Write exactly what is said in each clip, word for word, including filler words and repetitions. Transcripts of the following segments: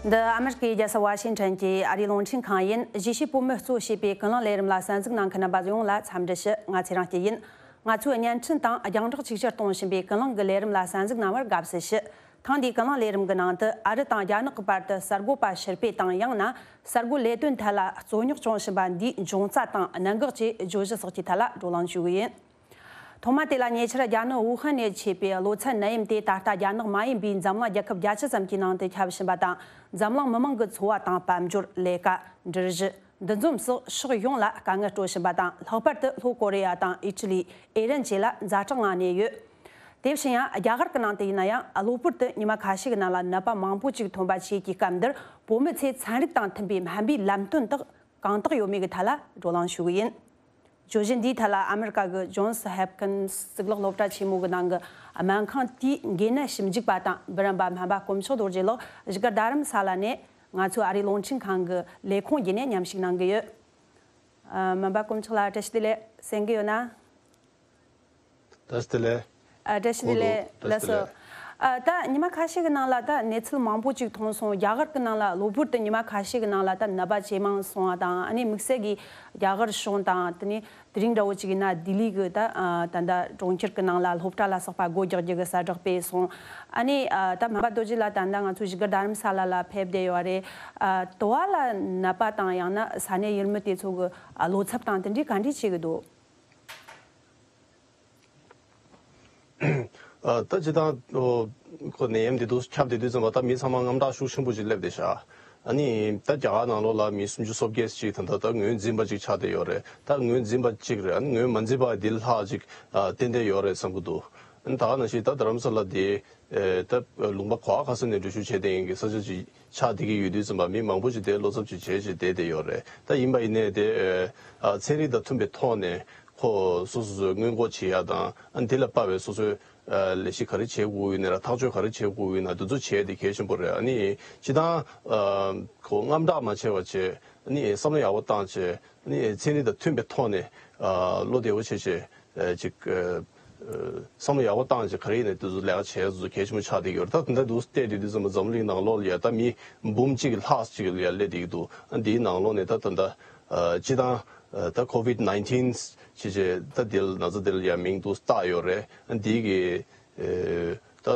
འདི་ཨ་མེ་རི་ཀའི་རྒྱལ་ས་ཝ་ཤིང་ཊོན་གྱི་ཨ་རིའི་རླུང་འཕྲིན་ཁང་ཡིན། གཞིས་བྱེས་བོད་མི་གཙོ་བྱས་པའི་ཀུན་གླེང་ལས་རིམ་ལ་གསན་གཟིགས་གནང་མཁན་རྣམ་པ་ཡོངས་ལ་འཚམས་འདྲི་ཞུ། ང་ཚེ་རིང་སྐྱིད་ཡིན། ང་ཚོའི་བརྙན་འཕྲིན་དང་རྒྱང་བསྒྲགས་ཆིག་སྒྱུར་གཏོང་བཞིན་པའི་ཀུན་གླེང་གི་ལས་རིམ་ལ་གསན་གཟིགས་གནང་བར་དགའ་བསུ་ཞུ། ཐེངས་འདིའི་ཀུན་གླེང་ལས་རིམ་གྱི་ནང་དུ་ཨ་རི་དང་རྒྱ་ནག་གི་བར་དུ་གསར་འགོད་པ་ཕྱིར་སྤེལ་དང་ཡང་ན་གསར་འགོད་ལས་དོན་ཐད་ལ་རྩོད་རྙོག་བྱུང་བཞིན་པ་འདིའི་འབྱུང་རྩ་དང་གནད་འགག་བཅས་བརྗོད་གཞི་སོགས་ཀྱི་ཐད་ལ་བགྲོ་གླེང་ཞུ་གི་ཡིན། ཐོག་མ་དེ་ལ་ཉེ་ཆར་རྒྱ་ནག་ཝུ་ཧན་ནས་མཆེད་པའི་གློ་ཚད་ནད་ཡམས་དེ་ད་ལྟ་རྒྱ་ནག་མ་ཡིན་པའི་འཛམ་གླིང་རྒྱལ་ཁབ་བརྒྱད་ཅུ་ཙམ་གྱི་ནང་དུ་ཁྱབ་བཞིན་པ་དང་། འཛམ་གླིང་མི་མང་གི་འཚོ་བ་དང་། དཔལ་འབྱོར། ལས་ཀ། འགྲུལ་བཞུད། འདུ་འཛོམས་སོགས་ཕྱོགས་ཡོངས་ལ་དཀའ་ངལ་སྤྲོད་བཞིན་པ་དང་། ལྷག་པར་དུ་ལྷོ་ཀོ་རི་ཡ་དང་ཨི་ཊ་ལི། ཨི་རན་བཅས་ལ་ཛ་དྲག་ངང་གནས་ཡོད། དེ་བཞིན་ཡང་རྒྱ་གར་གྱི་ནང་དུ་ཡིན་ན་ཡང་གློ་བུར་དུ་ཉི་མ་ཁ་ཤས་ཀྱི་ནང་ལ་ནད་པ་མང་པོ་ཅིག་ཐོན་པ་བཅས་ཀྱི་སྐབས་འདིར་བོད་མི་ཚོས་ཚན་རིག་དང་མཐུན་པའི་སྨན་པའི་ལམ་སྟོན་དག་གང་དག་ཡོད་མེད་ཀྱི་ཐད་ལ་བགྲོ་གླེང་ཞུ་གི་ཡིན། བརྗོད་གཞི་འདིའི་ཐད་ལ་ཨ་མེ་རི་ཀ་གི་ཇོན་སི་ཧོབ་ཀིན་སི་གཙུག་ལག་སློབ་གྲྭ་ཆེན་མོ་གི་ནང་གི་སྨན་ཁང་དེའི་འགོས་ནད་ཞིབ་འཇུག་པ་དང་འབུམ་རམས་པ་སྨན་པ་དཀོན་མཆོག་རྡོ་རྗེ་ལགས་བཞུགས་སྒར་རྡ་རམ་ས་ལ་ནས་ང་ཚོའི་ཨ་རིའི་རླུང་འཕྲིན་ཁང་གི་ལས་ཁུངས་བརྒྱུད་ནས་མཉམ་ཞུགས་གནང་གི་ཡོད། ཨ། སྨན་པ་དཀོན་མཆོག་ལགས་བཀྲ་ཤིས་བདེ་ལེགས། གསན་གི་ཡོད་ན། བཀྲ་ཤིས་བདེ་ལེགས། ཨ། བཀྲ་ཤིས་བདེ་ལེགས། ལགས་སོ། ཨ། ད་ཉི་མ་ཁ་ཤས་ཀྱི་ནང་ལ་ད་གནས་ཚུལ་མང་པོ་ཅིག་མཐོང་སོང་། རྒྱ་གར་གྱི་ནང་ལ་གློ་བུར་དུ་ཉི་མ་ཁ་ཤས་ཀྱི་ནང་ལ་ད་ནད་པ་ཇེ་མང་སོང་བ་དང་། ཨ་ནི་དམིགས་བསལ་གྱིས་རྒྱ་གར་གཞུང་དང་། དེ་ནས་དེ་རིང་འདྲ་བོ་ཅིག་ཡིན་ན་ལྡི་ལི་གི་ད་ད་ལྟ་གྲོང་ཁྱེར་གྱི་ནང་ལ་སློབ་གྲྭ་ལ་སོགས་པ་སྒོ་རྒྱག་རྒྱུ་གི་གསལ་བསྒྲགས་སྤེལ་སོང་། ཨ་ནི་ད་སྨན་པ་རྡོ་རྗེ་ལགས་ད་ལྟ་ང་ཚོའི་བཞུགས་སྒར་རྡ་རམ་ས་ལ་ལ་ཕེབས་བསྡད་ཡོད་རེད། ཨ། དུ་བ་ལ་ནད་པ་དང་ཡང་ན་ས་གནས་ཡུལ་མི་དེ་ཚོ་གི་བློ་འཚབ་དང་དེ་འདྲའི་ག་འདྲས་བྱེད་ཀྱི་འདུག་ཨ། ད་སྤྱིར་བཏང་ཨོ་ཁོ་ནད་ཡམས་འདི་དུས་ཁྱབ་བསྡད་དུས་ཙམ་པ་ད་མི་ཚང་མ་དངངས་སྐྲག་ཤུགས་ཆེན་པོ་ཅིག་སླེབས་བསྡད་ཤག་ཨ་ནི་ད་རྒྱ་གར་ནང་ལོགས་ལ་མི་སུམ་ཅུ་སོ་བརྒྱད་ཅིག་ད་ལྟ་ད་ངོས་འཛིན་པ་ཅིག་ཆགས་བསྡད་ཡོད་རེད། ད་ངོས་འཛིན་པ་ཅིག་རེད། ཨ་ནི་ངོས་མ་འཛིན་པ་འདི་ལྷག་ཅིག་ཨ་ཏན་ཏན་ཡོད་རེད་བསམ་གྱི་འདུག་ཨ་ནི་ད་ག་ནང་བཞིན་ད་རྡ་རམ་ས་ལ་འདི་ཨེ་ད་ལུང་པ་གོ་ཁ་ས་ནས་འགྲུལ་བཞུད་བྱེད་བསྡད་མཁན་གྱི་ས་ཆ་ཅིག་ཆགས་བསྡད་ཀྱི་ཡོད་དུས་ཙམ་པ་མི་མང་པོ་ཅིག་དེ་བློ་འཚབ་ཅིག་བྱས་བྱས་བསྡད་བསྡད་ཡོད་རེད། ད་ཡིན་པ་ཡིན་ནའི་དེ་ཨ་ཚན་རིག་དང་མཐུན་པའི་ཐོག་ནས་ཁོ་སོ་སོ་སོའི་སྔོན་འགོག་བྱེད་ཡ་དང་། ཨ་ནི་དེ་ལ་དཔག་པའི་སོ་སོའི་ཨ་ལས་གཞི་ག་རེ་བྱེད་དགོས་ཡོད་ན་ར། ཐག་གཅོད་ག་རེ་བྱེད་དགོས་ཡོད་ན་དེ་ཚོ་བྱས་ཏེ་གལ་ཆེན་པོ་རེད། ཨ་ནི་སྤྱིར་བཏང་ཨ་ཁོ་དངངས་སྐྲག་མ་བྱས་པ་བྱས། ཨ་ནི་བསམ་བློ་ཡག་པོ་བཏང་བྱས། ཨ་ནི་ཚན་རིག་དང་མཐུན་པའི་ཐོག་ནས་ཨ་བློ་བདེ་བོ་བྱས་བྱས་ཨ་ཅིག་ཨ་བསམ་བློ་ཡག་པོ་བཏང་བྱས་ག་རེ་ཡིན་ན་དེ་ཚོ་ལས་ཀ་བྱས་ཚོ་གལ་ཆེན་པོ་ཆགས་བསྡད་ཡོད་རེད། ད་དེ་འདྲ་འདུག་བལྟས་དུས་དུས་ཙམ་པ་འཛམ་གླིང་ནང་ལོགས་ལ་ཡ་ད་མི་འབུམ་གཅིག་ལྷག་ཅིག་ལ་ཡ་སླེབས་བསྡད་ཀྱི་འདུག་ཨ་འདིའི་ནང་ལོགས་ནས་ད་ད་ལྟ་ཨ་སྤྱིར་བཏང་ཨ་ད་ཁོ་བིད་ནའིན་ཊིན་ཞེས་བྱས་ད་འདི་ལ་ན་ཚ་འདི་ལ་ཡ་མིང་འདུག་བཏགས་ཡོད་རེད། ཨ་འདི་གི་ཨེ་ད་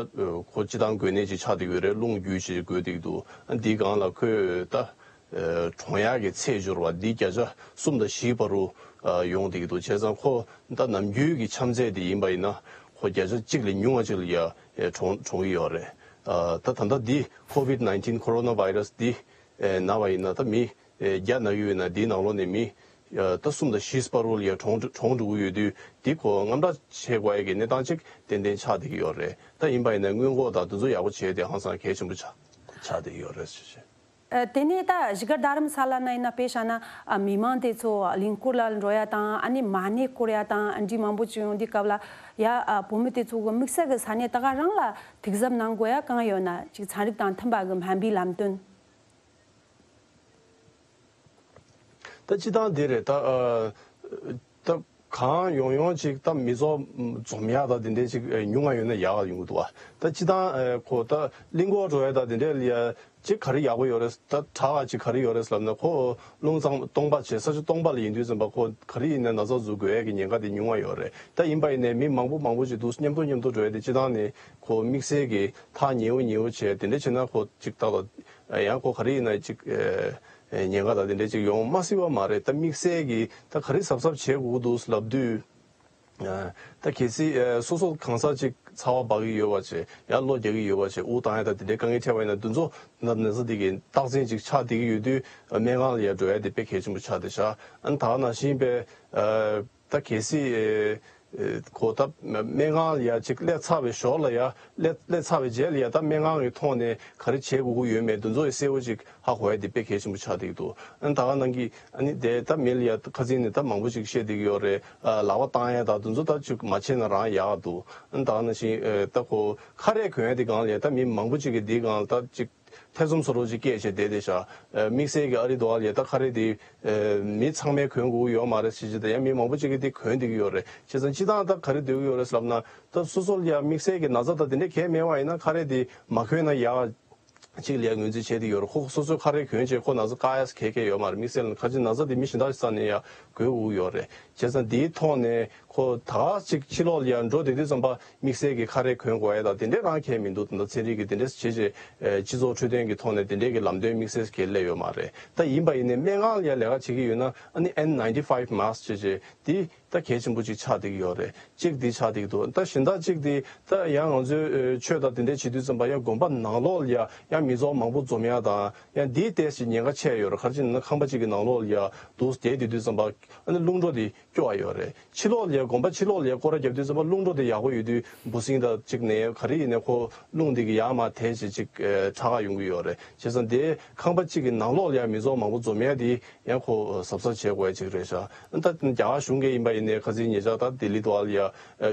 ཁོ་སྤྱིར་བཏང་འགོས་ནད་ཅིག་ཆགས་བསྡད་ཡོད་རེད། རླུང་རྒྱུས་ཞེས་འགོས་བསྡད་ཀྱི་འདུག་ཨ་འདིའི་སྒང་ལ་ཁོས་ད་ཨེ་གྲོངས་ཡག་གི་ཚད་འབྱོར་བ་འདི་བརྒྱ་ཆ་གསུམ་དང་བཞི་བར་དུ་ཨ་ཡོང་བསྡད་ཀྱི་འདུག་བྱས་ཙང་ཁོ་ད་ནམ་རྒྱུན་གྱི་ཆམ་ཚད་དེ་ཡིན་པ་ཡིན་ན་ཁོ་བརྒྱ་ཆ་གཅིག་ལས་ཉུང་བ་ཅིག་ལ་ཡ་ཨེ་གྲོངས་གྲོངས་ཀྱི་ཡོད་རེད། ཨ་ད་ད་ལྟ་འདི་ཁོ་བིད་ནའིན་ཊིན་ཁོ་རོ་ན་བྷའི་ར་སི་འདི་ཨེ་ན་བ་ཡིན་ན་ད་མི་ཨེ་བརྒྱ་ན་གི་ཡོད་ན་འདིའི་ནང་ལོགས་ནས་མི་ཨ་ད་གསུམ་དང་བཞི་བར་དུ་ལ་ཡ་གྲོངས་གྲོངས་འགྲོ་གི་ཡོད་དུས་འདི་ཁོ་དངངས་སྐྲག་བྱེད་དགོས་ཡ་གི་གནས་སྟངས་ཅིག་ཏན་ཏན་ཆགས་བསྡད་ཀྱི་ཡོད་རེད། ད་ཡིན་པ་ཡིན་ན་སྔོན་འགོག་དང་དེ་ཚོ་ཡག་པོ་བྱས་ཏེ་ཧང་སང་གལ་ཆེན་པོ་ཆགས་ཆགས་བསྡད་ཀྱི་ཡོད་རེད་ཞུ་ཞུ། ཨ། དེ་ནས་ད་བཞུགས་སྒར་རྡ་རམ་ས་ལ་ན་ཡིན་ན་དཔེ་བཞག་ན། ཨ། མི་མང་དེ་ཚོ་གླིང་སྐོར་ལ་འགྲོ་ཡ་དང་། ཨ་ནི་མ་ཎི་སྐོར་ཡ་དང་། འདི་མང་པོ་ཅིག་ཡོང་དུས་སྐབས་ལ་ཡ། ཨ། བོད་མི་དེ་ཚོ་གི་དམིགས་བསལ་གི་ས་གནས་ད་ག་རང་ལ་ཐུགས་གཟབ་གནང་དགོས་ཡ་གང་ཡོད་ན། ཅིག་ཚན་རིག་དང་མཐུན་པ་གི་སྨན་པའི་ལམ་སྟོན། ད་སྤྱིར་བཏང་འདི་རེད། ད་ཨ་ད་གང་ཡོང་ཡོང་ཅིག་ད་མི་ཚོགས་འཛོམས་ཡག་ད་དེ་འདྲའི་ཅིག་ཉུང་ང་ཡོད་ན་ཡག་ཡོང་གི་འདུག་བ། ད་སྤྱིར་བཏང་ཨ་ཁོ་ད་གླིང་སྐོར་འགྲོ་ཡ་ད་དེ་འདྲའི་ལ་ཡ་ཅིག་ག་རེ་ཡག་པོ་ཡོད་རེད། ད་དྲག་ཅིག་ག་རེ་ཡོད་རེད་ལབ་ན། ཁོ་རླུང་གཙང་སྟོང་པ་བྱས་ས་ཆ་སྟོང་པ་ལ་ཡིན་དུས་ཙམ་པ་ཁོ་ག་རེ་ཡིན་ན་ན་ཚ་འཛུགས་དགོས་ཡ་གི་ཉེན་ཁ་དེ་ཉུང་ང་ཡོད་རེད། ད་ཡིན་པ་ཡིན་ནའི་མི་མང་པོ་མང་པོ་ཅིག་འདུག་མཉམ་དུ་མཉམ་དུ་འགྲོ་ཡ་དེ་སྤྱིར་བཏང་ནས་ཁོ་དམིགས་བསལ་གྱི་ཐག་ཉེ་བོ་ཉེ་བོ་བྱས་དེ་འདྲ་བྱས་ན་ཁོ་ཅིག་ད་ལ། ཡང་ཁོ་ག་རེ་ཡིན་ན་ཅིག་ཨེ་ཉེན་ཁ་དང་དེ་འདྲ་ཅིག་ཡོང་མ་སྲིད་པ་མ་རེད། ད་དམིགས་བསལ་གྱི་ད་ག་རེ་གཟབ་གཟབ་བྱེད་དགོས་ཀྱི་འདུག་ལབ་དུས། ཨ་ད་གལ་སྲིད་ཨེ་སོ་སོ་གང་ས་ཅིག་ཚ་བ་འབར་གྱི་ཡོད་པ་བྱས། ཡང་གློ་རྒྱག་གི་ཡོད་པ་བྱས། དབུགས་བཏང་ཡ་ད་དེ་འདྲའི་དཀའ་ངལ་འཕྲད་པ་ཡིན་ན་དེ་ཚོ་ན་ན་ཚ་དེ་གི་རྟགས་མཚན་ཅིག་ཆགས་བསྡད་ཀྱི་ཡོད་དུས་སྨན་ཁང་ལ་ཡར་འགྲོ་ཡ་དེ་དཔེ་གལ་ཆེན་པོ་ཆགས་བསྡད་ཤག་ཨ་ནི་ད་ག་ནང་བཞིན་པའི་ཨ། ད་གལ་སྲིད་ཨེ་ཨེ་ཁོ་ད་སྨན་ཁང་ལ་ཡ་ཅིག་སླེབས་ཚར་བའི་ཞོར་ལ་ཡ། སླེབས་སླེབས་ཚར་བའི་རྗེས་ལ་ཡ་ད་སྨན་ཁང་གི་ཐོག་ནས་ག་རེ་བྱེད་དགོས་ཀྱི་ཡོད་མེད་དེ་ཚོ་ཡི་གསལ་བོ་ཅིག་ཧ་གོ་ཡ་དེ་དཔེ་གལ་ཆེན་པོ་ཆགས་བསྡད་ཀྱི་འདུག་ཨ་ནི་ད་ག་ནང་གི་ཨ་ནི་དེ་ད་མི་ལ་ཡ་ཁ་སང་ནས་ད་མང་པོ་ཅིག་བཤད་བསྡད་ཀྱི་ཡོད་རེད། ཨ་ལག་པ་བཏང་ཡ་ད་དེ་ཚོ་ད་ཅིག་མ་བྱས་ན་རང་ཡག་འདུག་ཨ་ནི་ད་ག་ནང་བཞིན་ཨེ་ད་ཁོ་ཁ་རས་གོན་ཡ་དེ་སྒང་ལ་ཡ་ད་མི་མང་པོ་ཅིག་གིས་དེའི་སྒང་ལ་ད་ཅིག་ཐེ་ཚོམ་བཟོ་འདྲ་ཅིག་སྐྱེས་བྱས་བསྡད་བསྡད་ཤག་ཨ་དམིགས་བསལ་གྱི་ཨ་རི་དུ་བ་ལ་ཡ་ད་ཁ་རས་དེ་ཨ་མི་ཚང་མས་གོན་དགོས་ཀྱི་ཡོད་མ་རེད་ཟེར་གྱི། ད་ཡང་མི་མང་པོ་ཅིག་གིས་དེ་གོན་བསྡད་ཀྱི་ཡོད་རེད། བྱས་ཙང་སྤྱིར་བཏང་ད་ག་རེ་འདོད་ཀྱི་ཡོད་རེད་ལབ་ན། ད་སོ་སོ་ལ་ཡ་དམིགས་བསལ་གྱི་ན་ཚ་ད་དེ་འདྲ་གང་ཡང་མེད་པ་ཡིན་ན་ཁ་རས་དེ་མ་གོན་ན་ཡག་གཅིག་ལ་ཡ་ངོས་འཛིན་བྱས་བསྡད་ཡོད་རེད། ཁོ་སོ་སོའི་ཁ་རས་གོན་བྱས་ཁོ་ན་ཚ་བཀག་ཡ་ག་གེ་ཡོད་མ་རེད། དམིགས་བསལ་ཁ་ཅིག་ན་ཚ་དེ་མི་གཞན་དག་ཞིག་རྩ་ནས་ཡ་འགོས་དགོས་ཀྱི་ཡོད་རེད། བྱས་ཙང་དེའི་ཐོག་ནས་ཁོ་ད་ག་ཅིག་ཕྱི་ལོགས་ལ་ཡ་འགྲོ་བསྡད་དུས་ཙམ་པ་དམིགས་བསལ་གྱི་ཁ་རས་གོན་དགོས་ཡ་དང་དེ་འདྲས་རང་གང་ཡང་མི་འདུག་ད་ལྟ་ཚན་རིག་གི་དེ་འདྲས་བྱས་བྱས་སྤྱི་ཚོགས་འཕྲོད་བསྟེན་གྱི་ཐོག་ནས་དེ་འདྲས་ཀྱི་ལམ་སྟོན་དམིགས་བསལ་གྱི་སླེབས་ཡོད་མ་རེད། ད་ཡིན་པ་ཡིན་ནའི་སྨན་ཁང་ལ་ཡ་ལས་ཀ་བྱེད་ཀྱི་ཡོད་ན་ཨ་ནི་N ninety five mask་བྱས་བྱས་དེ་ད་གལ་ཆེན་པོ་ཅིག་ཆགས་བསྡད་ཀྱི་ཡོད་རེད། གཅིག་འདི་ཆགས་བསྡད་ཀྱི་འདུག་ད་གཞན་དག་གཅིག་འདི་ད་ཡང་ང་ཚོའི་ཨ་ཆོས་དང་དེ་འདྲས་བྱེད་དུས་ཙམ་པ་ཡང་དགོན་པ་ནང་ལོགས་ལ་ཡ་ཡང་མི་ཚོགས་མང་པོ་འཛོམས་ཡ་དང་ཡང་འདིའི་ལྟས་ཞིག་ཉེན་ཁ་ཆེ་ཡོད་རེད། ག་རེ་བྱས་ན་ཁང་པ་གཅིག་གི་ནང་ལོགས་ལ་ཡ་འདུག་བསྡད་བསྡད་དུས་ཙམ་པ་ཨ་ནི་རླུང་འགྲོ་དེ་སྐྱོ་བ་ཡོད་རེད། ཕྱི་ལོགས་ལ་ཡ་དགོན་པ་ཕྱི་ལོགས་ལ་ཡ་སྐོར་ར་བརྒྱབ་དུས་ཙམ་པ་རླུང་འགྲོ་དེ་ཡག་པོ་ཡོད་དུས་འབུ་སྲིན་དང་གཅིག་ནས་ག་རེ་ཡིན་ནའི་ཁོ་རླུང་དེ་གི་ཡར་མར་དེད་བྱས་གཅིག་ཨ་ཁྲག་ཁ་ཡོང་གི་ཡོད་རེད། བྱས་ཙང་དེ་ཁང་པ་གཅིག་གི་ནང་ལོགས་ལ་ཡ་མི་ཚོགས་མང་པོ་འཛོམས་ཡ་དེ་ཡང་ཁོ་གཟབ་གཟབ་བྱེད་དགོས་ཡ་ཅིག་རེད་ཤག་ད་རྒྱ་གར་གཞུང་གིས་ཡིན་པ་ཡིན་ནའི་ཁ་སང་ཉེ་ཆར་ད་ལྡི་ལི་དུ་བ་ལ་ཡ་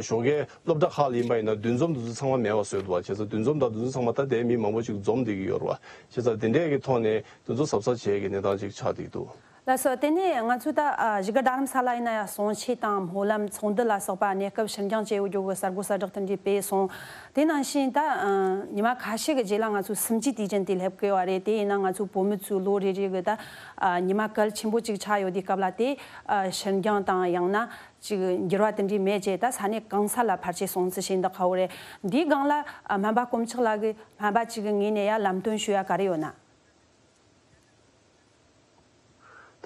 ཞོགས་ཀའི་སློབ་གྲྭ་ཁག་ལ་ཡིན་པ་ཡིན་ན་འདུ་འཛོམས་དེ་ཚོ་ཚང་མ་མེད་པ་བཟོས་འདུག་བ། བྱས་ཙང་འདུ་འཛོམས་དང་དེ་ཚོ་ཚང་མ་ད་ལྟའི་མི་མང་པོ་ཅིག་འཛོམས་བསྡད་ཀྱི་ཡོད་རེད་བ། བྱས་ཙང་དེ་འདྲས་ཀྱི་ཐོག་ནས་དེ་ཚོ་གཟབ་གཟབ་བྱེད་ཀྱི་གནས་སྟངས་ཅིག་ཆགས་བསྡད་འདུག་ལགས་སོ། དེ་ནས་ང་ཚོས་ད་ཨ་བཞུགས་སྒར་རྡ་རམ་ས་ལ་ཡིན་ན་ཡང་གསུང་ཆོས་དང་སྨོན་ལམ་ཚོགས་འདུ་ལ་སོགས་པ་གནས་སྐབས་ཕྱིར་འགྱངས་བྱེད་དགོས་ཀྱི་གསར་འགོད་གསལ་བསྒྲགས་དེ་འདྲ་སྤེལ་སོང་། དེ་ནང་བཞིན་ད་ཨ་ཉི་མ་ཁ་ཤས་ཀྱི་རྗེས་ལ་ང་ཚོ་སུམ་ཅུ་དུས་ཆེན་དེ་སླེབས་ཀྱི་ཡོད་རེད། དེ་ཡིན་ན་ང་ཚོ་བོད་མི་ཚོའི་ལོ་རེ་རེ་གི་ད་ཨ་ཉི་མ་གལ་ཆེན་པོ་ཅིག་ཆགས་ཡོད་དུས་སྐབས་ལ་དེ་ཨ་ཕྱིར་འགྱངས་དང་ཡང་ན་ཅིག་འགྱུར་བ་དེ་འདྲའི་མེད་ཅེས་ད་ས་གནས་གང་ས་ལ་ཕལ་ཆེར་སོང་ཚུལ་ཞིག་འདུག་ཁ་བོ་རེད། འདིའི་སྒང་ལ་ཨ་སྨན་པ་དཀོན་མཆོག་ལགས་ཀྱིས་སྨན་པ་ཅིག་གི་ངོས་ནས་ཡང་ལམ་སྟོན་ཞུ་ཡ་ག་རེ་ཡོད་ན།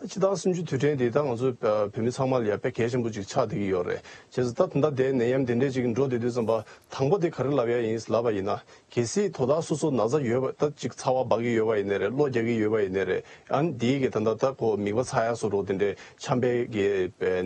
ད་སྤྱི་བཏང་སུམ་ཅུ་དུས་དྲན་དེ་ད་ང་ཚོ་བོད་མི་ཚང་མ་ལ་ཡ་དཔེ་གལ་ཆེན་པོ་ཅིག་ཆགས་བསྡད་ཀྱི་ཡོད་རེད། བྱས་ཙང་ད་ད་ལྟ་དེ་ནད་ཡམས་དེ་འདྲས་ཅིག་འགྲོ་བསྡད་དུས་ཙམ་པ་དང་པོ་དེ་ག་རེ་ལབ་ཡ་ཡིན་ལབ་པ་ཡིན་ན་གལ་སྲིད་དོ་བདག་སོ་སོ་ན་ཚ་ཡོད་པ་ད་ཅིག་ཚ་བ་འབག་གི་ཡོད་པ་ཡིན་ནའི་རེད། གློ་རྒྱག་གི་ཡོད་པ་ཡིན་ནའི་རེད། ཨ་ནི་དེའི་གི་ད་ད་ད་ཁོ་མིད་པ་ཚ་ཡ་བཟོ་འདྲ་དེ་འདྲས་ཆམ་པའི་གི་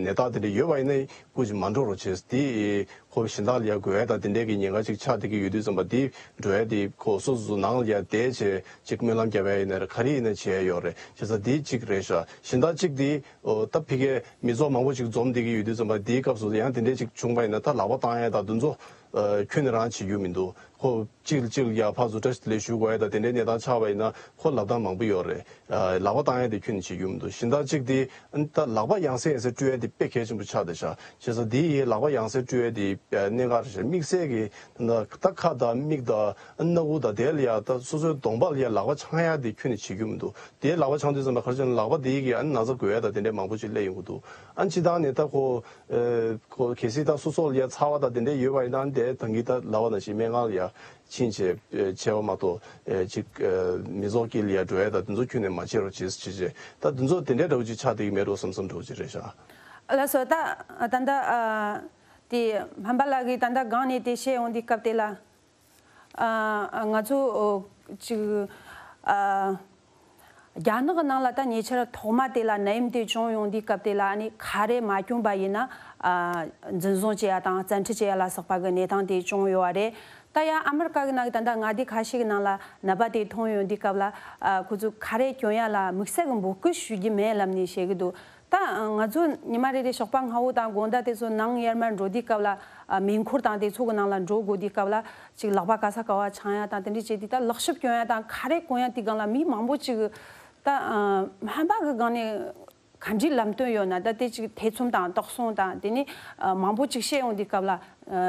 ནད་རྟགས་དེ་འདྲས་ཡོད་པ་ཡིན་ན་སྐུ་མཁྱེན་མ་འགྲོ་རོགས་བྱས། དེ་ཁོ་གཞན་དག་ལ་ཡ་འགོས་ཡ་དང་དེ་འདྲས་ཀྱི་ཉེན་ཁ་ཅིག་ཆགས་བསྡད་ཀྱི་ཡོད་དུས་ཙམ་པ་དེ་འགྲོ་ཡ་དེ་ཁོ་སོ་སོ་ནང་ལ་ཡ་བསྡད་བྱས་ཅིག་སྨོན་ལམ་རྒྱབ་ཡ་ཡིན་ན་རེད། ག་རེ་ཡིན་ན་བྱེད་ཡ་ཡོད་རེད། བྱས་ཙང་དེ་གཅིག་རེད་ཤག་གཞན་དག་གཅིག་དེ་ཨོ་ད་ཕ་གིའི་མི་ཚོགས་མང་པོ་ཅིག་འཛོམས་བསྡད་ཀྱི་ཡོད་དུས་ཙམ་པ་དེའི་སྐབས་སུ་ཡང་དེ་འདྲས་ཅིག་བྱུང་བ་ཡིན་ན་ད་ལག་པ་བཏང་ཡ་དང་དེ་ཚོ་ཨ་ཁྱོན་ནས་རང་བྱེད་རྒྱུ་མི་འདུག་ཁོ་གཅིག་ལ་གཅིག་ལ་ཡ་ཕར་ཚུར་བཀྲ་ཤིས་བདེ་ལེགས་ཞུ་དགོས་ཡ་དང་དེ་འདྲའི་གནས་སྟངས་ཆགས་པ་ཡིན་ན་ཁོ་ལབ་སྟངས་མང་པོ་ཡོད་རེད། ཨ་ལག་པ་བཏང་ཡ་དེ་ཁྱོན་ནས་བྱེད་རྒྱུ་མི་འདུག་གཞན་དག་གཅིག་དེ་ཨ་ནི་ད་ལག་པ་ཡང་སེ་ཡང་སེ་བཀྲུ་ཡ་དེ་དཔེ་གལ་ཆེན་པོ་ཆགས་བསྡད་ཤག་བྱས་ཙང་དེ་ཡི་ལག་པ་ཡང་སེ་བཀྲུ་ཡ་དེ་གནད་འགག་རེད་ཤག་དམིགས་བསལ་གྱི་ད་ད་ཁ་དང་མིག་དང་སྣ་ཁུག་དང་དེ་ལ་ཡ་ད་སོ་སོའི་གདོང་པ་ལ་ཡ་ལག་པ་འཆང་ཡ་དེ་ཁྱོན་ནས་བྱེད་རྒྱུ་མི་འདུག་དེ་ལག་པ་འཆང་དུས་ཙམ་པ་ག་རེ་བྱས་ན་ལག་པ་དེ་ཡི་གི་ཨ་ནི་ན་ཚ་འགོས་ཡ་དང་དེ་འདྲའི་མང་པོ་ཅིག་སླེབས་ཡོང་གི་འདུག་ཨ་ནི་སྤྱིར་བཏང་ནས་ད་ཁོ་ཨ་ཁོ་གལ་སྲིད་ད་སོ་སོ་ལ་ཡ་ཚ་བ་དང་དེ་འདྲ་ཡོད་པ་ཡིན་ན་དེ་ད་གིན་ད་ལབ་པ་ནང་བཞིན་སྨན་ཁང་ལ་ཡ་ཕྱིན་བྱས་ཨ་བྱས་པ་མ་གཏོགས་ཨ་ཅིག་ཨ་མི་ཚོགས་དཀྱིལ་ལ་ཡ་འགྲོ་ཡ་ད་དེ་ཚོ་ཁྱོན་ནས་མ་བྱེད་རོགས་བྱེད་བྱེད་བྱེད་ད་དེ་ཚོ་དེ་འདྲའི་འདྲ་བོ་ཅིག་ཆགས་བསྡད་ཀྱི་མེད་འགྲོ་བསམ་བསམ་འདྲ་བོ་ཅིག་རེད་ཤག་ལགས་སོ། ད་ད་ལྟ་ཨ་དེ་སྨན་པ་ལགས་ཀྱིས་ད་ལྟ་སྒང་ནས་དེ་བཤད་ཡོང་དུས་སྐབས་དེ་ལ། ཨ་ང་ཚོ་ཅིག་ཨ་རྒྱ་ནག་གི་ནང་ལ་ད་ཉེ་ཆར་ཐོག་མ་དེ་ལ་ནད་ཡམས་དེ་བྱུང་ཡོང་དུས་སྐབས་དེ་ལ་ཨ་ནི་ཁ་རས་མ་གྱོན་པ་ཡིན་ན་ཨ་འཛིན་བཟུང་བྱེད་ཡ་དང་བཙན་ཁྲིད་བྱེད་ཡ་ལ་སོགས་པ་གི་གནས་སྟངས་དེ་བྱུང་ཡོད་པ་རེད། ད་ཡང་ཨ་མི་རི་ཀ་གི་ནང་གི་ད་ལྟ་མངའ་སྡེ་ཁ་ཤས་ཀྱི་ནང་ལ་ནད་པ་དེ་ཐོན་ཡོང་དུས་སྐབས་ལ་ཨ་ཁོ་ཚོས་ཁ་རས་གྱོན་ཡ་ལ་དམིགས་བསལ་གྱི་འབོད་སྐུལ་ཞུ་རྒྱུ་མེད་ལབ་ནས་བཤད་ཀྱི་འདུག་ད་ང་ཚོ་ཉི་མ་རེ་རེ་ཞོགས་པ་སྔ་བོ་དང་དགོང་དག་དེ་ཚོ་ནང་ཡར་མར་འགྲོ་དུས་སྐབས་ལ་ཨ་མེ་འཁོར་དང་དེ་ཚོ་གི་ནང་ལ་འགྲོ་དགོས་དུས་སྐབས་ལ་ཅིག་ལག་པ་ག་ས་ག་བ་འཆང་ཡ་དང་དེ་འདྲ་བྱས་དུས་ད་ལག་ཤུབས་གྱོན་ཡ་དང་ཁ་རས་གོན་ཡ་དེ་སྒང་ལ་མི་མང་པོ་ཅིག་ད་ཨ་སྨན་པ་གི་སྒང་ནས་ག་འདྲའི་ལམ་སྟོན་ཡོད་ན། ད་དེ་ཅིག་ཐེ་ཚོམ་དང་དོགས་ཟོན་དང་དེ་ནས་ཨ་མང་པོ་ཅིག་བཤད་ཡོང་དུས་སྐབས་ལ་ཨ་